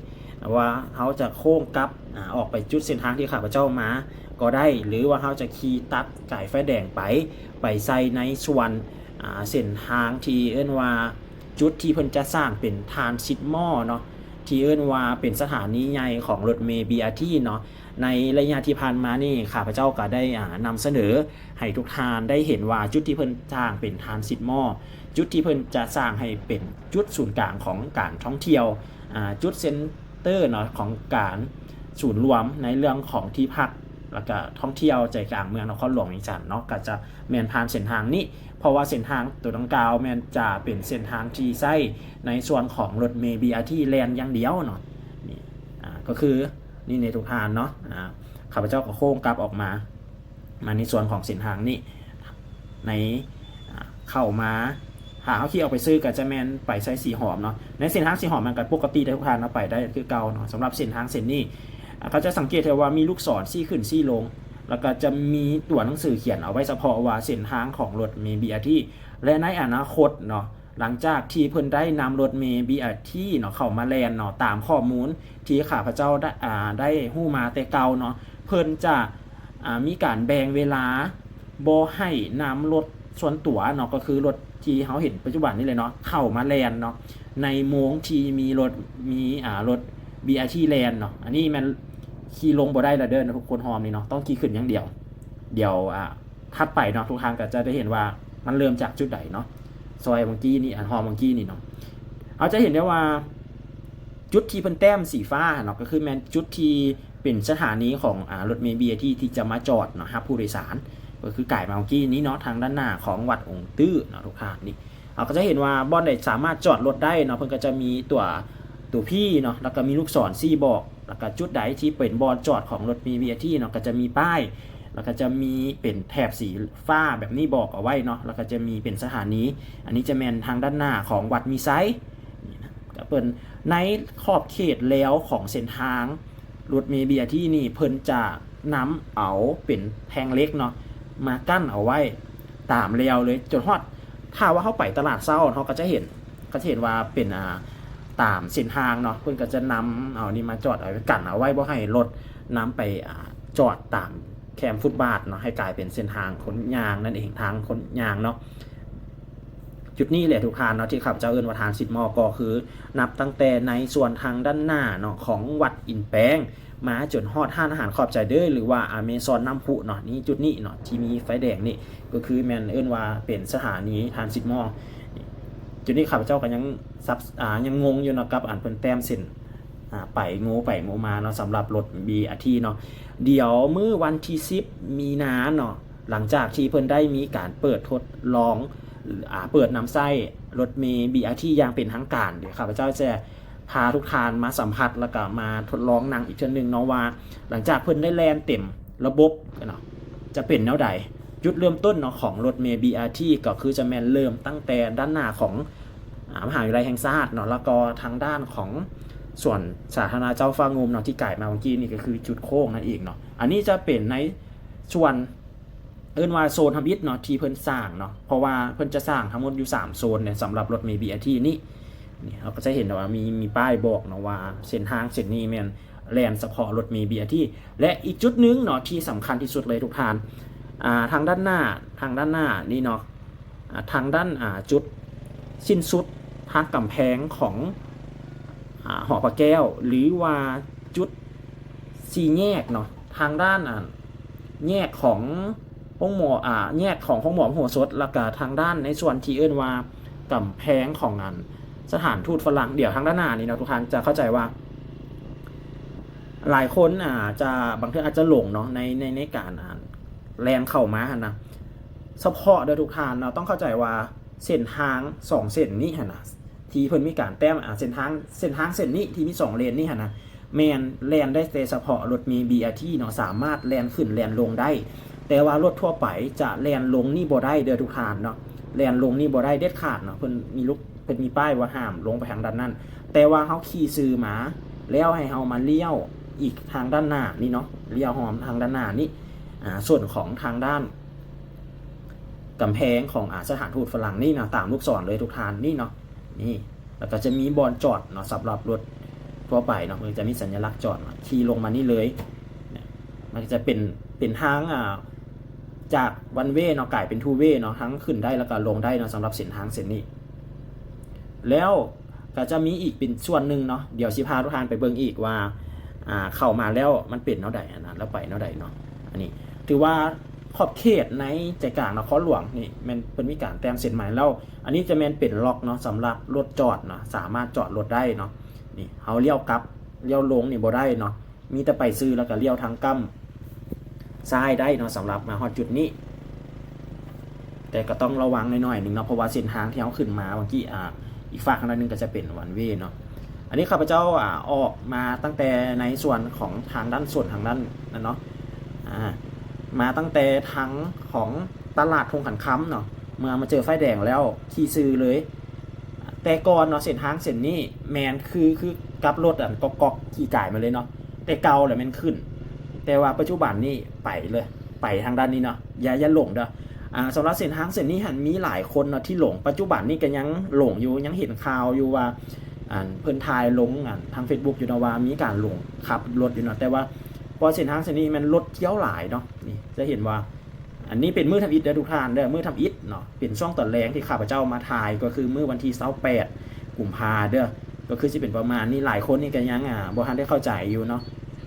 ວ່າເຮົາຈະໂຄ້ງກັບ ອາ ອອກໄປຈຸດເສັ້ນທາງທີ່ຂ້າພະເຈົ້າມາກໍໄດ້ ຫຼືວ່າເຮົາຈະຂີ່ຕັດກາຍໄຟແດງໄປ ໄປໃສ່ໃນສ່ວນ ອາ ເສັ້ນທາງທີ່ເອີ້ນວ່າ ຈຸດທີ່ເພິ່ນຈະສ້າງເປັນທຣານຊິດມໍເນາະ ທີ່ເອີ້ນວ່າເປັນສະຖານີໃຫຍ່ຂອງລົດເມ ບີອາທີ ເນາະ. ໃນໄລຍະທີ່ຜ່ານມານີ້ ຂ້າພະເຈົ້າກໍໄດ້ ອາ ນຳສະເໜີໃຫ້ທຸກທ່ານໄດ້ເຫັນວ່າ ຈຸດທີ່ເພິ່ນສ້າງເປັນທຣານຊິດມໍ ຈຸດທີ່ເພິ່ນຈະສ້າງໃຫ້ເປັນຈຸດສູນກາງຂອງການທ່ອງທ່ຽວ ອາ ຈຸດເຊັນເຕີເນາະ ຂອງການສູນລວມໃນເລື່ອງຂອງທີ່ພັກ ແລ້ວກະທ່ອງທ່ຽວໃຈກາງເມືອງນະຄອນຫຼວງວຽງຈັນເນາະ ກໍຈະແມ່ນຜ່ານເສັ້ນທາງນີ້ ເພາະວ່າເສັ້ນທາງຕົວດັ່ງກ່າວແມ່ນຈະເປັນເສັ້ນທາງທີ່ໃຊ້ໃນສ່ວນຂອງລົດເມ ບີອາທີ ແລ່ນຢ່າງດຽວເນາະ. ນີ້ ອາ ກໍຄືນີ້ໃນທຸກທ່ານເນາະ ອາ ຂ້າພະເຈົ້າກໍໂຄ້ງກັບອອກມາ ມາໃນສ່ວນຂອງເສັ້ນທາງນີ້ ໃນ ອາ ເຂົ້າມາ ຖ້າເຮົາຂີ່ອອກໄປຊື່ກໍຈະແມ່ນໄປໄຊສີຫອມເນາະ. ໃນເສັ້ນທາງສີຫອມມັນກໍປົກກະຕິໄດ້ ທຸກທ່ານເນາະ ໄປໄດ້ຄືເກົ່າເນາະ. ສຳລັບເສັ້ນທາງເສັ້ນນີ້ ອາ ກໍຈະສັງເກດເຫັນວ່າມີລູກສອນຊີ້ຂຶ້ນຊີ້ລົງ ແລ້ວກໍຈະມີຕົວໜັງສືຂຽນເອົາໄວ້ສະເພາະວ່າເສັ້ນທາງຂອງລົດເມ ບີອາທີ ແລະ ໃນອະນາຄົດເນາະ ຫຼັງຈາກທີ່ເພິ່ນໄດ້ນຳລົດເມ ບີອາທີ ເນາະ ເຂົ້າມາແລ່ນເນາະ ຕາມຂໍ້ມູນທີ່ຂ້າພະເຈົ້າໄດ້ ອ່າ ໄດ້ຮູ້ມາແຕ່ເກົ່າເນາະ ເພິ່ນຈະ ອ່າ ມີການແບ່ງເວລາ ບໍ່ໃຫ້ນຳລົດສ່ວນຕົວເນາະ ກໍຄືລົດທີ່ເຮົາເຫັນປັດຈຸບັນນີ້ເລີຍເນາະ ເຂົ້າມາແລ່ນເນາະ ໃນໂມງທີ່ມີລົດ ມີ ອ່າ ລົດ ບີອາທີ ແລ່ນເນາະ. ອັນນີ້ແມ່ນຂີ່ລົງບໍ່ໄດ້ແລ້ວເດີ ທຸກຄົນ ຮອບນີ້ເນາະ ຕ້ອງຂີ່ຂຶ້ນຢ່າງດຽວ. ດຽວ ອ່າ ຖັດໄປເນາະ ທຸກທ່ານກໍຈະໄດ້ເຫັນວ່າມັນເລີ່ມຈາກຈຸດໃດເນາະ ຊອຍເມື່ອກີ້ນີ້ ອັນຮອບເມື່ອກີ້ນີ້ເນາະ ເຮົາຈະເຫັນໄດ້ວ່າຈຸດທີ່ເພິ່ນແຕ້ມສີຟ້າເນາະ ກໍຄືແມ່ນຈຸດທີ່ເປັນສະຖານີຂອງ ອ່າ ລົດເມ ບີອາທີ ທີ່ຈະມາຈອດເນາະ ຮັບຜູ້ໂດຍສານ ກໍຄືກາຍມາເມື່ອກີ້ນີ້ເນາະ ທາງດ້ານໜ້າຂອງວັດອົງຕື້ເນາະ ທຸກທ່ານ. ນີ້ ເຮົາກໍຈະເຫັນວ່າບ່ອນໃດສາມາດຈອດລົດໄດ້ເນາະ ເພິ່ນກໍຈະມີຕົວ ຕົວ P ເນາະ ແລ້ວກໍມີລູກສອນຊີ້ບອກ ແລ້ວກໍຈຸດໃດທີ່ເປັນບ່ອນຈອດຂອງລົດເມ ບີອາທີ ເນາະ ກໍຈະມີປ້າຍ ແລ້ວກໍຈະມີເປັນແຖບສີຟ້າແບບນີ້ບອກເອົາໄວ້ເນາະ ແລ້ວກໍຈະມີເປັນສະຖານີ. ອັນນີ້ຈະແມ່ນທາງດ້ານໜ້າຂອງວັດມີໄຊ ນີ້ນະ ກໍເປັນໃນຂອບເຂດແລວຂອງເສັ້ນທາງ ລົດເມ ບີອາທີ ນີ້ ເພິ່ນຈະນຳເອົາເປັນແທ່ງເຫຼັກເນາະ ມາກັ້ນເອົາໄວ້ຕາມແລວເລີຍ ຈົນຮອດ ຖ້າວ່າເຮົາໄປຕະຫຼາດເຊົ້າ ເຮົາກໍຈະເຫັນ ກໍຈະເຫັນວ່າເປັນ ອ່າ ຕາມເສັ້ນທາງເນາະ ເພິ່ນກໍຈະນຳເອົານີ້ມາຈອດເອົາ ກັນເອົາໄວ້ ບໍ່ໃຫ້ລົດນຳໄປ ອ່າ ຈອດຕາມແຄມຟຸດບາດເນາະ ໃຫ້ກາຍເປັນເສັ້ນທາງຄົນຍ່າງນັ້ນເອງ ທາງຄົນຍ່າງເນາະ. ຈຸດນີ້ແຫຼະທຸກທ່ານເນາະ ທີ່ຂ້າພະເຈົ້າເອີ້ນວ່າທານຊິດມໍ ກໍຄືນັບຕັ້ງແຕ່ໃນສ່ວນທາງດ້ານໜ້າເນາະ ຂອງວັດອິນແປງ ມາຈົນຮອດຮ້ານອາຫານຂອບໃຈເດີ ຫຼືວ່າອາເມຊອນນ້ຳພຸເນາະ. ນີ້ຈຸດນີ້ເນາະ ທີ່ມີໄຟແດງນີ້ ກໍຄືແມ່ນເອີ້ນວ່າເປັນສະຖານີທານຊິດມໍ. ຈຸດນີ້ຂ້າພະເຈົ້າກໍຍັງສັບ ອ່າ ຍັງງົງຢູ່ເນາະ ກັບອັນເພິ່ນແຕ້ມເສັ້ນ ອ່າ ໄປໂງໄປໂງມາເນາະ ສຳລັບລົດ ບີອາທີ ເນາະ. ດຽວມື້ວັນທີສິບ ມີນາເນາະ ຫຼັງຈາກທີ່ເພິ່ນໄດ້ມີການເປີດທົດລອງ ອາ ເປີດນຳໃຊ້ລົດເມ ບີອາທີ ຢ່າງເປັນທາງການ ດຽວຂ້າພະເຈົ້າຈະພາທຸກທ່ານມາສຳຜັດ ແລ້ວກໍມາທົດລອງນັ່ງອີກເທື່ອໜຶ່ງເນາະ ວ່າຫຼັງຈາກເພິ່ນໄດ້ແລ່ນເຕັມລະບົບເນາະ ຈະເປັນແນວໃດ. ຈຸດເລີ່ມຕົ້ນເນາະ ຂອງລົດເມ ບີອາທີ ກໍຄືຈະແມ່ນເລີ່ມຕັ້ງແຕ່ດ້ານໜ້າຂອງ ອາ ມະຫາວິທະຍາໄລແຫ່ງຊາດເນາະ ແລ້ວກໍທາງດ້ານຂອງສວນສາທາລະນະເຈົ້າຟ້າງຸ່ມເນາະ ທີ່ກາຍມາເມື່ອກີ້ນີ້ ກໍຄືຈຸດໂຄ້ງນັ້ນເອງເນາະ. ອັນນີ້ຈະເປັນໃນສ່ວນ ເອີ້ນວ່າໂຊນທຳອິດເນາະ ທີ່ເພິ່ນສ້າງເນາະ ເພາະວ່າເພິ່ນຈະສ້າງທັງໝົດຢູ່ສາມໂຊນເນຍ ສຳລັບລົດເມ ບີອາທີ ນີ້. ນີ້ເຮົາກໍຈະເຫັນໄດ້ວ່າມີ ມີປ້າຍບອກເນາະວ່າເສັ້ນທາງເສັ້ນນີ້ແມ່ນແລ່ນສະເພາະລົດເມ ບີອາທີ ແລະ ອີກຈຸດໜຶ່ງເນາະ ທີ່ສຳຄັນທີ່ສຸດເລີຍທຸກທ່ານ ອ່າ ທາງດ້ານໜ້າ ທາງດ້ານໜ້ານີ້ເນາະ ອ່າ ທາງດ້ານ ອ່າ ຈຸດສິ້ນສຸດທາງກຳແພງຂອງ ອ່າ ຫໍພະແກ້ວ ຫຼືວ່າຈຸດສີ່ແຍກເນາະ ທາງດ້ານ ອ່າ ແຍກຂອງໂຮງໝໍ ອ່າ ແຍກຂອງໂຮງໝໍມະໂຫສົດ ແລ້ວກະທາງດ້ານໃນສ່ວນທີ່ເອີ້ນວ່າກຳແພງຂອງ ອັນ ສະຖານທູດຝຣັ່ງ. ດຽວທາງດ້ານໜ້ານີ້ເນາະ ທຸກທ່ານຈະເຂົ້າໃຈວ່າ ຫຼາຍຄົນ ອ່າ ຈະ ບາງເທື່ອອາດຈະຫຼົງເນາະ ໃນ ໃນ ໃນການ ອ່າ ແລ່ນເຂົ້າມາຫັ້ນນະ ສະເພາະເດີທຸກທ່ານເນາະ ຕ້ອງເຂົ້າໃຈວ່າເສັ້ນທາງສອງເສັ້ນນີ້ຫັ້ນນະ ທີ່ເພິ່ນມີການແຕ້ມ ອ່າ ເສັ້ນທາງ ເສັ້ນທາງເສັ້ນນີ້ທີ່ມີສອງເລນນີ້ຫັ້ນນະ ແມ່ນແລ່ນໄດ້ແຕ່ສະເພາະລົດເມ ບີອາທີ ເນາະ ສາມາດແລ່ນຂຶ້ນແລ່ນລົງໄດ້ ແຕ່ວ່າລົດທົ່ວໄປຈະແລ່ນລົງນີ້ບໍ່ໄດ້ເດີທຸກທ່ານເນາະ ແລ່ນລົງນີ້ບໍ່ໄດ້ເດັດຂາດເນາະ. ເພິ່ນມີລູກ ເພິ່ນມີປ້າຍວ່າຫ້າມລົງໄປທາງດ້ານນັ້ນ ແຕ່ວ່າເຮົາຂີ່ຊື່ມາ ແລ້ວໃຫ້ເຮົາມາລ້ຽວອີກທາງດ້ານໜ້ານີ້ເນາະ ລ້ຽວຮອມທາງດ້ານໜ້ານີ້ ອ່າ ສ່ວນຂອງທາງດ້ານກຳແພງຂອງ ອ່າ ສະຖານທູດຝຣັ່ງນີ້ເນາະ ຕາມລູກສອນເລີຍທຸກທ່ານ ນີ້ເນາະ ນີ້ ແລ້ວກໍຈະມີບ່ອນຈອດເນາະ ສຳລັບລົດທົ່ວໄປເນາະ ມັນຈະມີສັນຍະລັກຈອດເນາະ ຂີ່ລົງມານີ້ເລີຍ ມັນຈະເປັນ ເປັນທາງ ອ່າ ຈາກ one way ເນາະ ກາຍເປັນ two way ເນາະ ທັງຂຶ້ນໄດ້ ແລ້ວກໍລົງໄດ້ເນາະ ສຳລັບເສັ້ນທາງເສັ້ນນີ້. ແລ້ວກໍຈະມີອີກເປັນສ່ວນໜຶ່ງເນາະ ດຽວຊິພາທຸກທ່ານໄປເບິ່ງອີກວ່າ ອ່າ ເຂົ້າມາແລ້ວມັນເປັນແນວໃດຫັ້ນນະ ແລ້ວໄປແນວໃດເນາະ. ອັນນີ້ຖືວ່າຂອບເຂດໃນໃຈກາງນະຄອນຫຼວງນີ້ ແມ່ນເພິ່ນມີການແຕ້ມເສັ້ນໃໝ່ແລ້ວ. ອັນນີ້ຈະແມ່ນເປັນລັອກເນາະ ສຳລັບລົດຈອດເນາະ ສາມາດຈອດລົດໄດ້ເນາະ. ນີ້ເຮົາລ້ຽວກັບລ້ຽວລົງນີ້ບໍ່ໄດ້ເນາະ ມີແຕ່ໄປຊື່ ແລ້ວກໍລ້ຽວທາງກ້ຳຊ້າຍໄດ້ເນາະ ສຳລັບມາຮອດຈຸດນີ້. ແຕ່ກໍຕ້ອງລະວັງໜ້ອຍໆໜຶ່ງເນາະ ເພາະວ່າເສັ້ນທາງທີ່ເຮົາຂຶ້ນມາເມື່ອກີ້ ອ່າ ອີກຟາກທາງດ້ານໜຶ່ງກໍຈະເປັນ one way ເນາະ. ອັນນີ້ຂ້າພະເຈົ້າ ອ່າ ອອກມາຕັ້ງແຕ່ໃນສ່ວນຂອງທາງດ້ານ ສ່ວນທາງດ້ານນັ້ນເນາະ ອ່າ ມາຕັ້ງແຕ່ທາງຂອງຕະຫຼາດທົ່ງຂັນຄຳເນາະ ເມື່ອມາເຈີໄຟແດງແລ້ວຂີ່ຊື່ເລີຍ. ແຕ່ກ່ອນເນາະ ເສັ້ນທາງເສັ້ນນີ້ແມ່ນຄື ຄືກັບລົດອັນກອກໆຂີ່ກາຍມາເລີຍເນາະ ແຕ່ເກົ່າແຫຼະແມ່ນຂຶ້ນ ແຕ່ວ່າປັດຈຸບັນນີ້ໄປເລີຍ ໄປທາງດ້ານນີ້ເນາະ ຢ່າ ຢ່າຫຼົງເດີ. ອ່າ ສຳລັບເສັ້ນທາງເສັ້ນນີ້ຫັ້ນ ມີຫຼາຍຄົນເນາະທີ່ຫຼົງ, ປັດຈຸບັນນີ້ກໍຍັງຫຼົງຢູ່, ຍັງເຫັນຂ່າວຢູ່ວ່າ ອັນ ເພິ່ນຖ່າຍລົງ ອັນ ທາງເຟສບຸກຢູ່ເນາະ ວ່າມີການຫຼົງຂັບລົດຢູ່ເນາະ, ແຕ່ວ່າເພາະເສັ້ນທາງເສັ້ນນີ້ແມ່ນລົດທ່ຽວຫຼາຍເນາະ. ນີ້ຈະເຫັນວ່າ ອັນນີ້ເປັນມື້ທຳອິດເດີທຸກທ່ານເດີ, ມື້ທຳອິດເນາະ, ເປັນຊ່ວງຕອນແລງທີ່ຂ້າພະເຈົ້າມາຖ່າຍ ກໍຄືມື້ວັນທີຊາວແປດກຸມພາເດີ, ກໍຄືຊິເປັນປະມານນີ້. ຫຼາຍຄົນນີ້ກໍຍັງ ອ່າ ບໍ່ທັນໄດ້ເຂົ້າໃຈຢູ່ເນາະ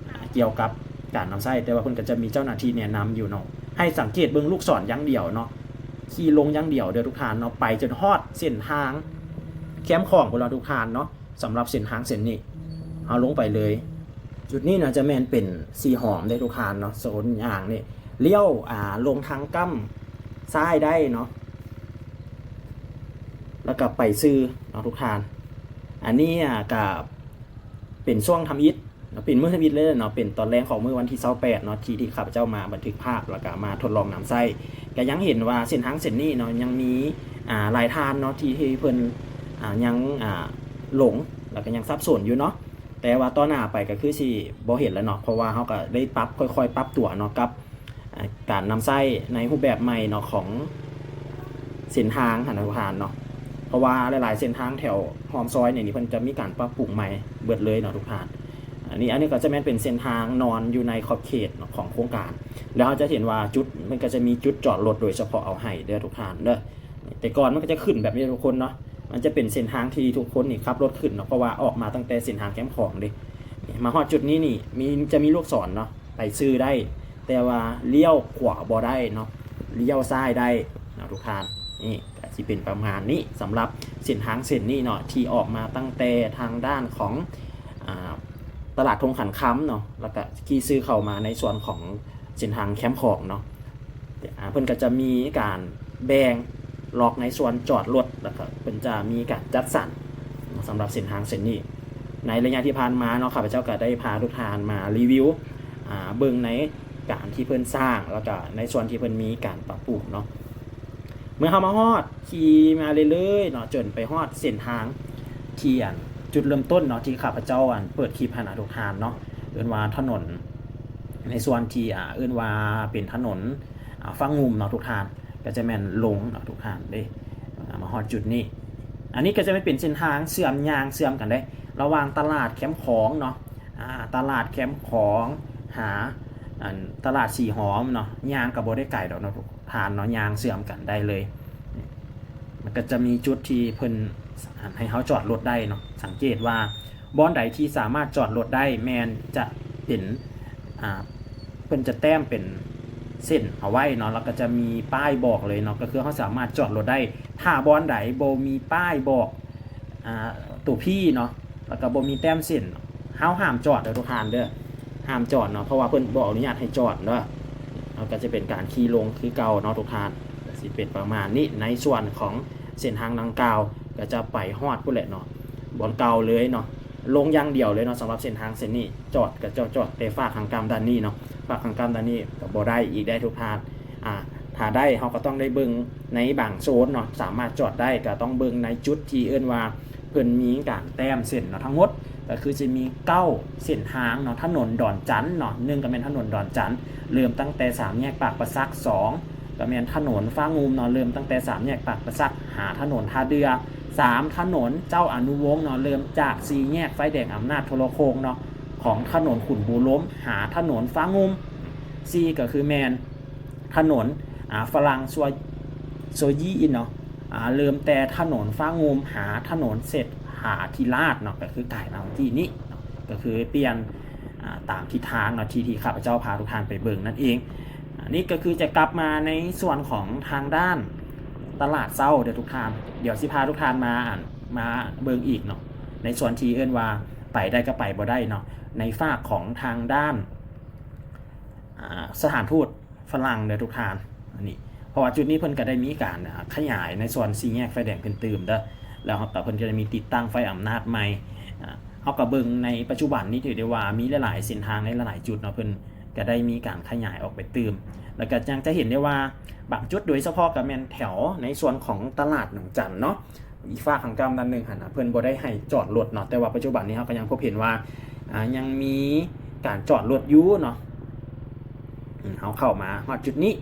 ອ່າ ກ່ຽວກັບການນຳໃຊ້, ແຕ່ວ່າເພິ່ນກໍຈະມີເຈົ້າໜ້າທີ່ແນະນຳຢູ່ເນາະ. ໃຫ້ສັງເກດເບິ່ງລູກສອນຢ່າງດຽວເນາະ, ຂີ່ລົງຢ່າງດຽວເດີທຸກທ່ານເນາະ, ໄປຈົນຮອດເສັ້ນທາງແຄມຂອງພຸ້ນລະທຸກທ່ານເນາະ. ສຳລັບເສັ້ນທາງເສັ້ນນີ້ ເຮົາລົງໄປເລີຍ. ຈຸດນີ້ນະຈະແມ່ນເປັນສີຫອມເດ້ທຸກທ່ານເນາະ, ໂຊນຍ່າງນີ້ ລ້ຽວ ອ່າ ລົງທາງກ້ຳຊ້າຍໄດ້ເນາະ ແລ້ວກໍໄປຊື່ເນາະທຸກທ່ານ. ອັນນີ້ ອ່າ ກະເປັນຊ່ວງທຳອິດເນາະ, ເປັນມື້ທຳອິດເລີຍເນາະ, ເປັນຕອນແລງຂອງມື້ວັນທີຊາວແປດເນາະ ທີ່ ທີ່ຂ້າພະເຈົ້າມາບັນທຶກພາບ ແລ້ວກະມາທົດລອງນຳໃຊ້. ກະຍັງເຫັນວ່າເສັ້ນທາງເສັ້ນນີ້ເນາະ ຍັງມີ ອ່າ ຫຼາຍທ່ານເນາະ ທີ່ ທີ່ເພິ່ນ ອ່າ ຍັງ ອ່າ ຫຼົງ ແລ້ວກໍຍັງສັບສົນຢູ່ເນາະ. ແຕ່ວ່າຕໍ່ໜ້າໄປກໍຄືຊິບໍ່ເຫັນແລ້ວເນາະ, ເພາະວ່າເຮົາກໍໄດ້ປັບ ຄ່ອຍໆປັບຕົວເນາະ ກັບ ອ່າ ການນຳໃຊ້ໃນຮູບແບບໃໝ່ເນາະ ຂອງເສັ້ນທາງຫັ້ນນະທຸກທ່ານເນາະ. ເພາະວ່າຫຼາຍໆເສັ້ນທາງແຖວຮ່ອມຊອຍນີ້ ນີ້ເພິ່ນຈະມີການປັບປຸງໃໝ່ເບິດເລີຍເນາະທຸກທ່ານ. ອັນນີ້ ອັນນີ້ກໍຈະແມ່ນເປັນເສັ້ນທາງນອນຢູ່ໃນຂອບເຂດເນາະ ຂອງໂຄງການ, ແລ້ວເຮົາຈະເຫັນວ່າຈຸດ ມັນກໍຈະມີຈຸດຈອດລົດໂດຍສະເພາະເອົາໃຫ້ເດີທຸກທ່ານເດີ. ແຕ່ກ່ອນມັນກໍຈະຂຶ້ນແບບນີ້ທຸກຄົນເນາະ, ມັນຈະເປັນເສັ້ນທາງທີ່ທຸກຄົນນີ້ຂັບລົດຂຶ້ນເນາະ, ເພາະວ່າອອກມາຕັ້ງແຕ່ເສັ້ນທາງແຄມຂອງເດ້. ມາຮອດຈຸດນີ້ນີ້ ມີ ຈະມີລູກສອນເນາະ ໄປຊື່ໄດ້, ແຕ່ວ່າລ້ຽວຂວາບໍ່ໄດ້ເນາະ, ລ້ຽວຊ້າຍໄດ້ເນາະທຸກທ່ານ. ນີ້ກໍຊິເປັນປະມານນີ້ ສຳລັບເສັ້ນທາງເສັ້ນນີ້ເນາະ ທີ່ອອກມາຕັ້ງແຕ່ທາງດ້ານຂອງ ອ່າ ຕະຫຼາດທົ່ງຂັນຄຳເນາະ, ແລ້ວກໍຂີ່ຊື່ເຂົ້າມາໃນສ່ວນຂອງເສັ້ນທາງແຄມຂອງເນາະ. ອ່າ ເພິ່ນກໍຈະມີການແບ່ງລັອກໃນສ່ວນຈອດລົດ, ແລ້ວກໍເພິ່ນຈະມີການຈັດສັນສຳລັບເສັ້ນທາງເສັ້ນນີ້. ໃນໄລຍະທີ່ຜ່ານມາເນາະ ຂ້າພະເຈົ້າກໍໄດ້ພາທຸກທ່ານມາຣີວິວ ອ່າ ເບິ່ງໃນການທີ່ເພິ່ນສ້າງ ແລ້ວກໍໃນສ່ວນທີ່ເພິ່ນມີການປັບປຸງເນາະ. ເມື່ອເຮົາມາຮອດ ຂີ່ມາເລື້ອຍໆເນາະ ຈົນໄປຮອດເສັ້ນທາງທີ່ ອັນ ຈຸດເລີ່ມຕົ້ນເນາະ ທີ່ຂ້າພະເຈົ້າ ອັນ ເປີດຄລິບໃຫ້ນະທຸກທ່ານເນາະ, ເອີ້ນວ່າຖະໜົນ ໃນສ່ວນທີ່ ອ່າ ເອີ້ນວ່າເປັນຖະໜົນ ອ່າ ຟາງງຸມເນາະທຸກທ່ານ, ກໍຈະແມ່ນລົງເນາະທຸກທ່ານເດ້. ອ່າ ມາຮອດຈຸດນີ້ ອັນນີ້ກໍຈະແມ່ນເປັນເສັ້ນທາງເຊື່ອມ ຍ່າງເຊື່ອມກັນເດ້ ລະຫວ່າງຕະຫຼາດແຄມຂອງເນາະ ອ່າ ຕະຫຼາດແຄມຂອງ ຫາ ອັນ ຕະຫຼາດສີຫອມເນາະ, ຍ່າງກໍບໍ່ໄດ້ໄກດອກເນາະທຸກທ່ານເນາະ, ຍ່າງເຊື່ອມກັນໄດ້ເລີຍ. ມັນກໍຈະມີຈຸດທີ່ເພິ່ນໃຫ້ເຮົາຈອດລົດໄດ້ເນາະ. ສັງເກດວ່າບ່ອນໃດທີ່ສາມາດຈອດລົດໄດ້ ແມ່ນຈະເປັນ ອ່າ ເພິ່ນຈະແຕ້ມເປັນເສັ້ນເອົາໄວ້ເນາະ, ແລ້ວກໍຈະມີປ້າຍບອກເລີຍເນາະ, ກໍຄືເຮົາສາມາດຈອດລົດໄດ້. ຖ້າບ່ອນໃດບໍ່ມີປ້າຍບອກ ອ່າ ຕົວ P ເນາະ ແລ້ວກໍບໍ່ມີແຕ້ມເສັ້ນ ເຮົາຫ້າມຈອດເດີທຸກທ່ານເດີ, ຫ້າມຈອດເນາະ ເພາະວ່າເພິ່ນບໍ່ອະນຸຍາດໃຫ້ຈອດເດີ. ເຮົາກໍຈະເປັນການຂີ່ລົງຄືເກົ່າເນາະທຸກທ່ານ, ກໍຊິເປັນປະມານນີ້. ໃນສ່ວນຂອງເສັ້ນທາງດັ່ງກ່າວ ກໍຈະໄປຮອດພຸ້ນແຫຼະເນາະ ບ່ອນເກົ່າເລີຍເນາະ, ລົງຢ່າງດຽວເລີຍເນາະ. ສຳລັບເສັ້ນທາງເສັ້ນນີ້ ຈອດກໍຈອດ ຈອດແຕ່ຟາກທາງກ້ຳດ້ານນີ້ເນາະ, ຟາກທາງກ້ຳດ້ານນີ້ກໍບໍ່ໄດ້ອີກໄດ້ທຸກທ່ານ. ອ່າ ຖ້າໄດ້ເຮົາກໍຕ້ອງໄດ້ເບິ່ງໃນບາງໂຊນເນາະ, ສາມາດຈອດໄດ້ ກໍຕ້ອງເບິ່ງໃນຈຸດທີ່ເອີ້ນວ່າ ເພິ່ນມີການແຕ້ມເສັ້ນເນາະ. ທັງໝົດກໍຄືຈະມີເກົ້າເສັ້ນທາງເນາະ, ຖະໜົນດອນຈັນເນາະ ໜຶ່ງກໍແມ່ນຖະໜົນດອນຈັນ ເລີ່ມຕັ້ງແຕ່ສາມແຍກປາກປະສັກ, ສອງກໍແມ່ນຖະໜົນຟ້າງຸ່ມເນາະ ເລີ່ມຕັ້ງແຕ່ສາມແຍກປາກປະສັກ ຫາຖະໜົນທ່າເດື່ອ, ສາມຖະໜົນເຈົ້າອະນຸວົງເນາະ ເລີ່ມຈາກສີ່ແຍກໄຟແດງອຳນາດໂທລະໂຄ່ງເນາະ ຂອງຖະໜົນຂຸນບູລົມ ຫາຖະໜົນຟ້າງຸ່ມ, ສີ່ກໍຄືແມ່ນ ຖະໜົນ ອ່າ ຝຣັ່ງ ໂຊ ໂຊຢີເນາະ ອ່າ ເລີ່ມແຕ່ຖະໜົນຟ້າງຸ່ມ ຫາຖະໜົນເສດຖາທິລາດເນາະ, ກໍຄືກາຍມາເມື່ອກີ້ນີ້ເນາະ, ກໍຄືປ່ຽນ ອ່າ ຕາມທິດທາງເນາະ ທີ່ ທີ່ຂ້າພະເຈົ້າພາທຸກທ່ານໄປເບິ່ງນັ້ນເອງ. ອັນນີ້ກໍຄືຈະກັບມາໃນສ່ວນຂອງທາງດ້ານຕະຫຼາດເຊົ້າເດີທຸກທ່ານ. ດຽວຊິພາທຸກທ່ານມາ ອັນ ມາເບິ່ງອີກເນາະ ໃນສ່ວນທີ່ເອີ້ນວ່າໄປໄດ້ກັບໄປບໍ່ໄດ້ເນາະ ໃນຟາກຂອງທາງດ້ານ ອ່າ ສະຖານທູດຝຣັ່ງເດີທຸກທ່ານ. ອັນນີ້ ເພາະວ່າຈຸດນີ້ເພິ່ນກໍໄດ້ມີການ ອ່າ ຂະຫຍາຍໃນສ່ວນສີ່ແຍກໄຟແດງຂຶ້ນຕື່ມເດີ, ແລ້ວເຮົາກໍ ເພິ່ນກໍໄດ້ມີຕິດຕັ້ງໄຟອຳນາດໃໝ່. ອ່າ ເຮົາກໍເບິ່ງໃນປັດຈຸບັນນີ້ ຖືໄດ້ວ່າມີຫຼາຍໆເສັ້ນທາງໃນຫຼາຍໆຈຸດເນາະ, ເພິ່ນກໍໄດ້ມີການຂະຫຍາຍອອກໄປຕື່ມ. ແລ້ວກໍຍັງຈະເຫັນໄດ້ວ່າບາງຈຸດ ໂດຍສະເພາະກໍແມ່ນແຖວໃນສ່ວນຂອງຕະຫຼາດໜອງຈັນເນາະ ອີກຟາກທາງກ້ຳດ້ານໜຶ່ງຫັ້ນນະ ເພິ່ນບໍ່ໄດ້ໃຫ້ຈອດລົດເນາະ, ແຕ່ວ່າປັດຈຸບັນນີ້ເຮົາກໍຍັງພົບເຫັນວ່າ ອ່າ ຍັງມີການຈອດລົດຢູ່ເນາະ. ອືມ ເຮົາເຂົ້າມາຮອດຈຸດນີ້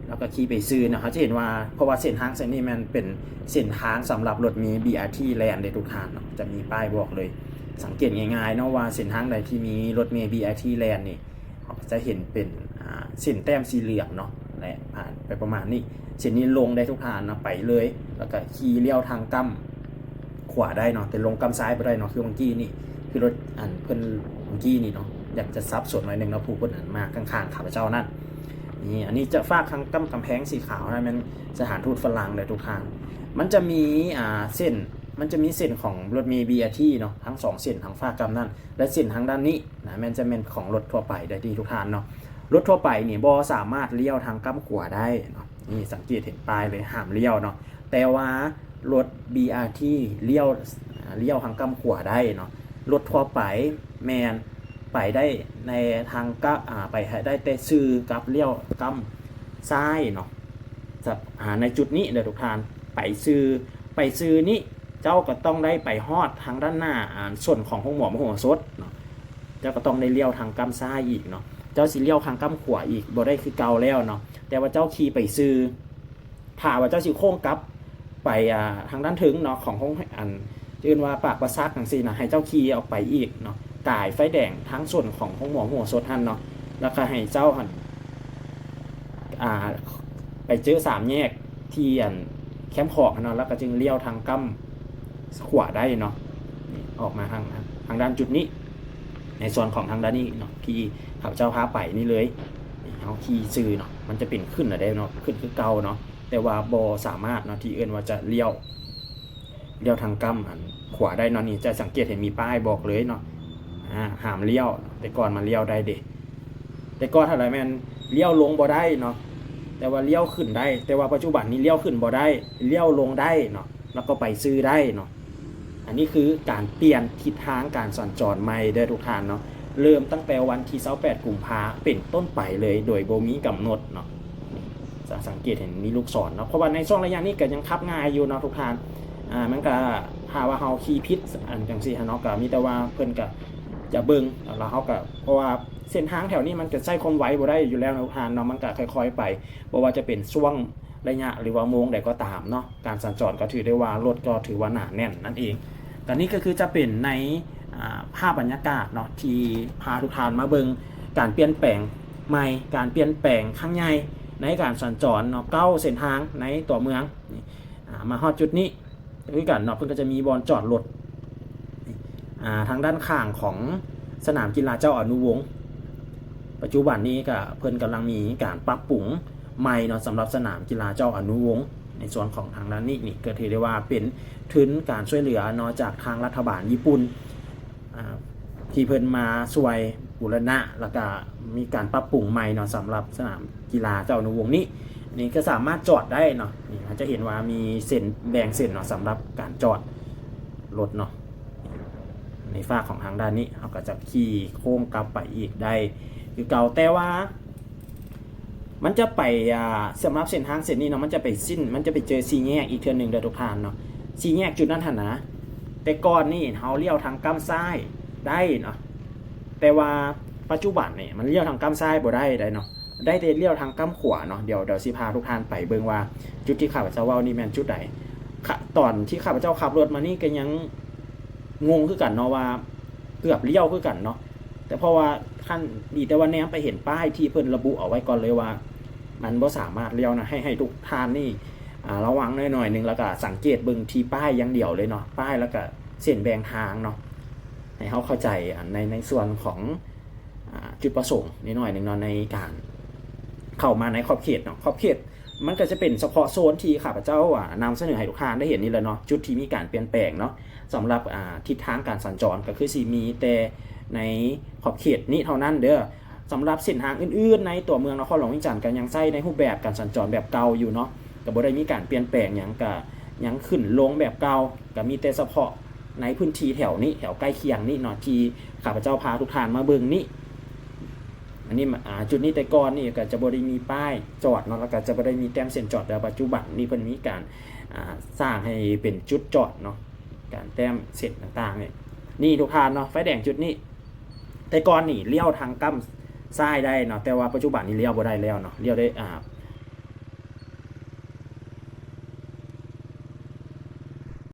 ແລ້ວກໍຂີ່ໄປຊື່ເນາະ. ເຮົາຈະເຫັນວ່າ ເພາະວ່າເສັ້ນທາງເສັ້ນນີ້ແມ່ນເປັນເສັ້ນທາງສຳລັບລົດເມບີອາທີແລ່ນເດ້ທຸກທ່ານເນາະ, ຈະມີປ້າຍບອກເລີຍ. ສັງເກດງ່າຍໆເນາະວ່າເສັ້ນທາງໃດທີ່ມີລົດເມບີອາທີແລ່ນນີ້ ເຮົາກໍຈະເຫັນເປັນ ອ່າ ເສັ້ນແຕ້ມສີເຫຼືອງເນາະ ແລະ ຜ່ານໄປປະມານນີ້. ເສັ້ນນີ້ລົງໄດ້ທຸກທ່ານເນາະ, ໄປເລີຍ ແລ້ວກໍຂີ່ລ້ຽວທາງກ້ຳຂວາໄດ້ເນາະ, ແຕ່ລົງກ້ຳຊ້າຍບໍ່ໄດ້ເນາະ ຄືເມື່ອກີ້ນີ້ ຄືລົດອັນເພິ່ນເມື່ອກີ້ນີ້ເນາະ. ຢາກຈະສັບສົນໜ້ອຍໜຶ່ງເນາະ ຜູ້ເພິ່ນອັນມາຂ້າງໆຂ້າພະເຈົ້ານັ້ນ. ນີ້ ອັນນີ້ຈະຝາກທາງກ້ຳກຳແພງສີຂາວນັ້ນ ແມ່ນສະຖານທູດຝຣັ່ງເດີທຸກທ່ານ. ມັນຈະມີ ອ່າ ເສັ້ນ ມັນຈະມີເສັ້ນຂອງລົດເມບີອາທີເນາະ ທັງສອງເສັ້ນ ທາງຟາກກ້ຳນັ້ນ ແລະ ເສັ້ນທາງດ້ານນີ້ນະ ແມ່ນຈະແມ່ນຂອງລົດທົ່ວໄປໄດ້ທີ່ທຸກທ່ານເນາະ. ລົດທົ່ວໄປນີ້ບໍ່ສາມາດລ້ຽວທາງກ້ຳຂວາໄດ້ເນາະ. ນີ້ສັງເກດເຫັນປ້າຍເລີຍ ຫ້າມລ້ຽວເນາະ. ແຕ່ວ່າລົດບີອາທີລ້ຽວ ອ່າ ລ້ຽວທາງກ້ຳຂວາໄດ້ເນາະ. ລົດທົ່ວໄປແມ່ນໄປໄດ້ໃນທາງກະ ອ່າ ໄປໃຫ້ໄດ້ແຕ່ຊື່ກັບລ້ຽວກ້ຳຊ້າຍເນາະ. ຈະ ອ່າ ໃນຈຸດນີ້ເດີທຸກທ່ານ ໄປຊື່ ໄປຊື່ນີ້ ເຈົ້າກໍຕ້ອງໄດ້ໄປຮອດທາງດ້ານໜ້າ ອ່າ ສົ້ນຂອງໂຮງໝໍມະໂຫສົດເນາະ, ເຈົ້າກໍຕ້ອງໄດ້ລ້ຽວທາງກ້ຳຊ້າຍອີກເນາະ. ເຈົ້າຊິລ້ຽວທາງກ້ຳຂວາອີກບໍ່ໄດ້ຄືເກົ່າແລ້ວເນາະ, ແຕ່ວ່າເຈົ້າຂີ່ໄປຊື່ ຖ້າວ່າເຈົ້າຊິໂຄ້ງກັບໄປ ອ່າ ທາງດ້ານເທິງເນາະ ຂອງໂຮງ ອັນ ເອີ້ນວ່າປາກປາສາດຈັ່ງຊີ້ນະ ໃຫ້ເຈົ້າຂີ່ອອກໄປອີກເນາະ ກາຍໄຟແດງທາງສົ້ນຂອງໂຮງໝໍມະໂຫສົດຫັ້ນເນາະ, ແລ້ວກໍໃຫ້ເຈົ້າຫັ້ນ ອ່າ ໄປເຈີສາມແຍກທີ່ອັນແຄມຂອງຫັ້ນເນາະ ແລ້ວກໍຈຶ່ງລ້ຽວທາງກ້ຳຂວາໄດ້ເນາະ. ນີ້ ອອກມາທາງ ທາງດ້ານຈຸດນີ້ ໃນສ່ວນຂອງທາງດ້ານນີ້ເນາະ ທີ່ຂ້າພະເຈົ້າພາໄປນີ້ເລີຍ. ນີ້ ເຮົາຂີ່ຊື່ເນາະ ມັນຈະເປັນຂຶ້ນລະເດ້ເນາະ ຂຶ້ນຄືເກົ່າເນາະ, ແຕ່ວ່າບໍ່ສາມາດເນາະ ທີ່ເອີ້ນວ່າຈະລ້ຽວ ລ້ຽວທາງກ້ຳອັນຂວາໄດ້ເນາະ. ນີ້ຈະສັງເກດເຫັນມີປ້າຍບອກເລີຍເນາະ ອາ ຫ້າມລ້ຽວ. ແຕ່ກ່ອນມັນລ້ຽວໄດ້ເດ້ ແຕ່ກ່ອນຫັ້ນລະແມ່ນລ້ຽວລົງບໍ່ໄດ້ເນາະ, ແຕ່ວ່າລ້ຽວຂຶ້ນໄດ້. ແຕ່ວ່າປັດຈຸບັນນີ້ລ້ຽວຂຶ້ນບໍ່ໄດ້ ລ້ຽວລົງໄດ້ເນາະ ແລ້ວກໍໄປຊື່ໄດ້ເນາະ. ອັນນີ້ຄືການປ່ຽນທິດທາງການສັນຈອນໃໝ່ເດີທຸກທ່ານເນາະ, ເລີ່ມຕັ້ງແຕ່ວັນທີຊາວແປດກຸມພາເປັນຕົ້ນໄປເລີຍ ໂດຍບໍ່ມີກຳນົດເນາະ. ຈະສັງເກດເຫັນມີລູກສອນເນາະ ເພາະວ່າໃນຊ່ວງໄລຍະນີ້ກໍຍັງຂັບງ່າຍຢູ່ເນາະທຸກທ່ານ. ອ່າ ມັນກໍ ຖ້າວ່າເຮົາຂີ່ຜິດອັນຈັ່ງຊີ້ຫັ້ນເນາະ ກໍມີແຕ່ວ່າເພິ່ນກໍຈະເບິ່ງ ແລ້ວເຮົາກໍ ເພາະວ່າເສັ້ນທາງແຖວນີ້ມັນກໍໃຊ້ຄວາມໄວບໍ່ໄດ້ຢູ່ແລ້ວເນາະທຸກທ່ານເນາະ, ມັນກໍຄ່ອຍໆໄປ ບໍ່ວ່າຈະເປັນຊ່ວງໄລຍະ ຫຼືວ່າໂມງໃດກໍຕາມເນາະ. ການສັນຈອນກໍຖືໄດ້ວ່າລົດກໍຖືວ່າໜາແໜ້ນນັ້ນເອງ. ກໍນີ້ກໍຄືຈະເປັນໃນ ອ່າ ພາບບັນຍາກາດເນາະ ທີ່ພາທຸກທ່ານມາເບິ່ງການປ່ຽນແປງໃໝ່ ການປ່ຽນແປງຄັ້ງໃຫຍ່ໃນການສັນຈອນເນາະ ເກົ້າເສັ້ນທາງໃນຕົວເມືອງ. ນີ້ ອ່າ ມາຮອດຈຸດນີ້ຄືກັນເນາະ ເພິ່ນກໍຈະມີບ່ອນຈອດລົດ ອ່າ ທາງດ້ານຂ້າງຂອງສະໜາມກິລາເຈົ້າອະນຸວົງ. ປັດຈຸບັນນີ້ກໍເພິ່ນກຳລັງມີການປັບປຸງໃໝ່ເນາະ ສຳລັບສະໜາມກິລາເຈົ້າອະນຸວົງ. ໃນສ່ວນຂອງທາງດ້ານນີ້ ນີ້ກໍຖືໄດ້ວ່າເປັນທຶນການຊ່ວຍເຫຼືອເນາະ ຈາກທາງລັດຖະບານຍີ່ປຸ່ນ ອ່າ ທີ່ເພິ່ນມາຊ່ວຍບູລະນະ ແລ້ວກະມີການປັບປຸງໃໝ່ເນາະ ສຳລັບສະໜາມກິລາເຈົ້າອະນຸວົງນີ້. ນີ້ກໍສາມາດຈອດໄດ້ເນາະ, ນີ້ເຮົາຈະເຫັນວ່າມີເສັ້ນ ແບ່ງເສັ້ນເນາະ ສຳລັບການຈອດລົດເນາະ. ໃນຟາກຂອງທາງດ້ານນີ້ ເຮົາກໍຈະຂີ່ໂຄ້ງກັບໄປອີກໄດ້ຄືເກົ່າ, ແຕ່ວ່າ ມັນຈະໄປ ອ່າ ສຳລັບເສັ້ນທາງເສັ້ນນີ້ເນາະ ມັນຈະໄປສິ້ນ ມັນຈະໄປເຈີສີ່ແຍກອີກເທື່ອໜຶ່ງເດີທຸກທ່ານເນາະ. ສີ່ແຍກຈຸດນັ້ນຫັ້ນນະ ແຕ່ກ່ອນນີ້ເຮົາລ້ຽວທາງກ້ຳຊ້າຍໄດ້ເນາະ, ແຕ່ວ່າປັດຈຸບັນນີ້ມັນລ້ຽວທາງກ້ຳຊ້າຍບໍ່ໄດ້ໄດ໋ເນາະ, ໄດ້ແຕ່ລ້ຽວທາງກ້ຳຂວາເນາະ. ດຽວ ດຽວຊິພາທຸກທ່ານໄປເບິ່ງວ່າຈຸດທີ່ຂ້າພະເຈົ້າເວົ້ານີ້ແມ່ນຈຸດໃດ. ຂະ ຕອນທີ່ຂ້າພະເຈົ້າຂັບລົດມານີ້ກໍຍັງງົງຄືກັນເນາະ ວ່າເກືອບລ້ຽວຄືກັນເນາະ. ແຕ່ເພາະວ່າຄັນ ດີແຕ່ວ່າແນມໄປເຫັນປ້າຍທີ່ເພິ່ນລະບຸເອົາໄວ້ກ່ອນເລີຍວ່າ ມັນບໍ່ສາມາດລ້ຽວນະ, ໃຫ້ ໃຫ້ທຸກທ່ານນີ້ ອ່າ ລະວັງໜ້ອຍໆໜຶ່ງ ແລ້ວກະສັງເກດເບິ່ງທີ່ປ້າຍຢ່າງດຽວເລີຍເນາະ, ປ້າຍແລ້ວກະເສັ້ນແບ່ງທາງເນາະ, ໃຫ້ເຮົາເຂົ້າໃຈ ອັນ ໃນ ໃນສ່ວນຂອງ ອ່າ ຈຸດປະສົງໜ້ອຍໆໜຶ່ງເນາະ ໃນການເຂົ້າມາໃນຂອບເຂດເນາະ. ຂອບເຂດ ມັນກໍຈະເປັນສະເພາະໂຊນທີ່ຂ້າພະເຈົ້າ ອ່າ ນຳສະເໜີໃຫ້ທຸກທ່ານໄດ້ເຫັນນີ້ແຫຼະເນາະ, ຈຸດທີ່ມີການປ່ຽນແປງເນາະ. ສຳລັບ ອ່າ ທິດທາງການສັນຈອນກໍຄືຊິມີແຕ່ໃນຂອບເຂດນີ້ເທົ່ານັ້ນເດີ. ສຳລັບເສັ້ນທາງອື່ນໆໃນຕົວເມືອງນະຄອນຫຼວງວຽງຈັນ ກໍຍັງໃຊ້ໃນຮູບແບບການສັນຈອນແບບເກົ່າຢູ່ເນາະ, ກໍບໍ່ໄດ້ມີການປ່ຽນແປງຫຍັງ, ກໍຍັງຂຶ້ນລົງແບບເກົ່າ, ກໍມີແຕ່ສະເພາະໃນພື້ນທີ່ແຖວນີ້ ແຖວໃກ້ຄຽງນີ້ເນາະ ທີ່ຂ້າພະເຈົ້າພາທຸກທ່ານມາເບິ່ງນີ້. ອັນນີ້ ອ່າ ຈຸດນີ້ແຕ່ກ່ອນນີ້ກໍຈະບໍ່ໄດ້ມີປ້າຍຈອດເນາະ, ແລ້ວກໍຈະບໍ່ໄດ້ມີແຕ້ມເສັ້ນຈອດ, ແຕ່ປັດຈຸບັນນີ້ເພິ່ນມີການ ອ່າ ສ້າງໃຫ້ເປັນຈຸດຈອດເນາະ, ການແຕ້ມເສັ້ນຕ່າງໆນີ້. ນີ້ທຸກທ່ານເນາະ, ໄຟແດງຈຸດນີ້ ແຕ່ກ່ອນນີ້ລ້ຽວທາງກ້ຳຊ້າຍໄດ້ເນາະ, ແຕ່ວ່າປັດຈຸບັນນີ້ລ້ຽວບໍ່ໄດ້ແລ້ວເນາະ, ລ້ຽວໄດ້ ອ່າ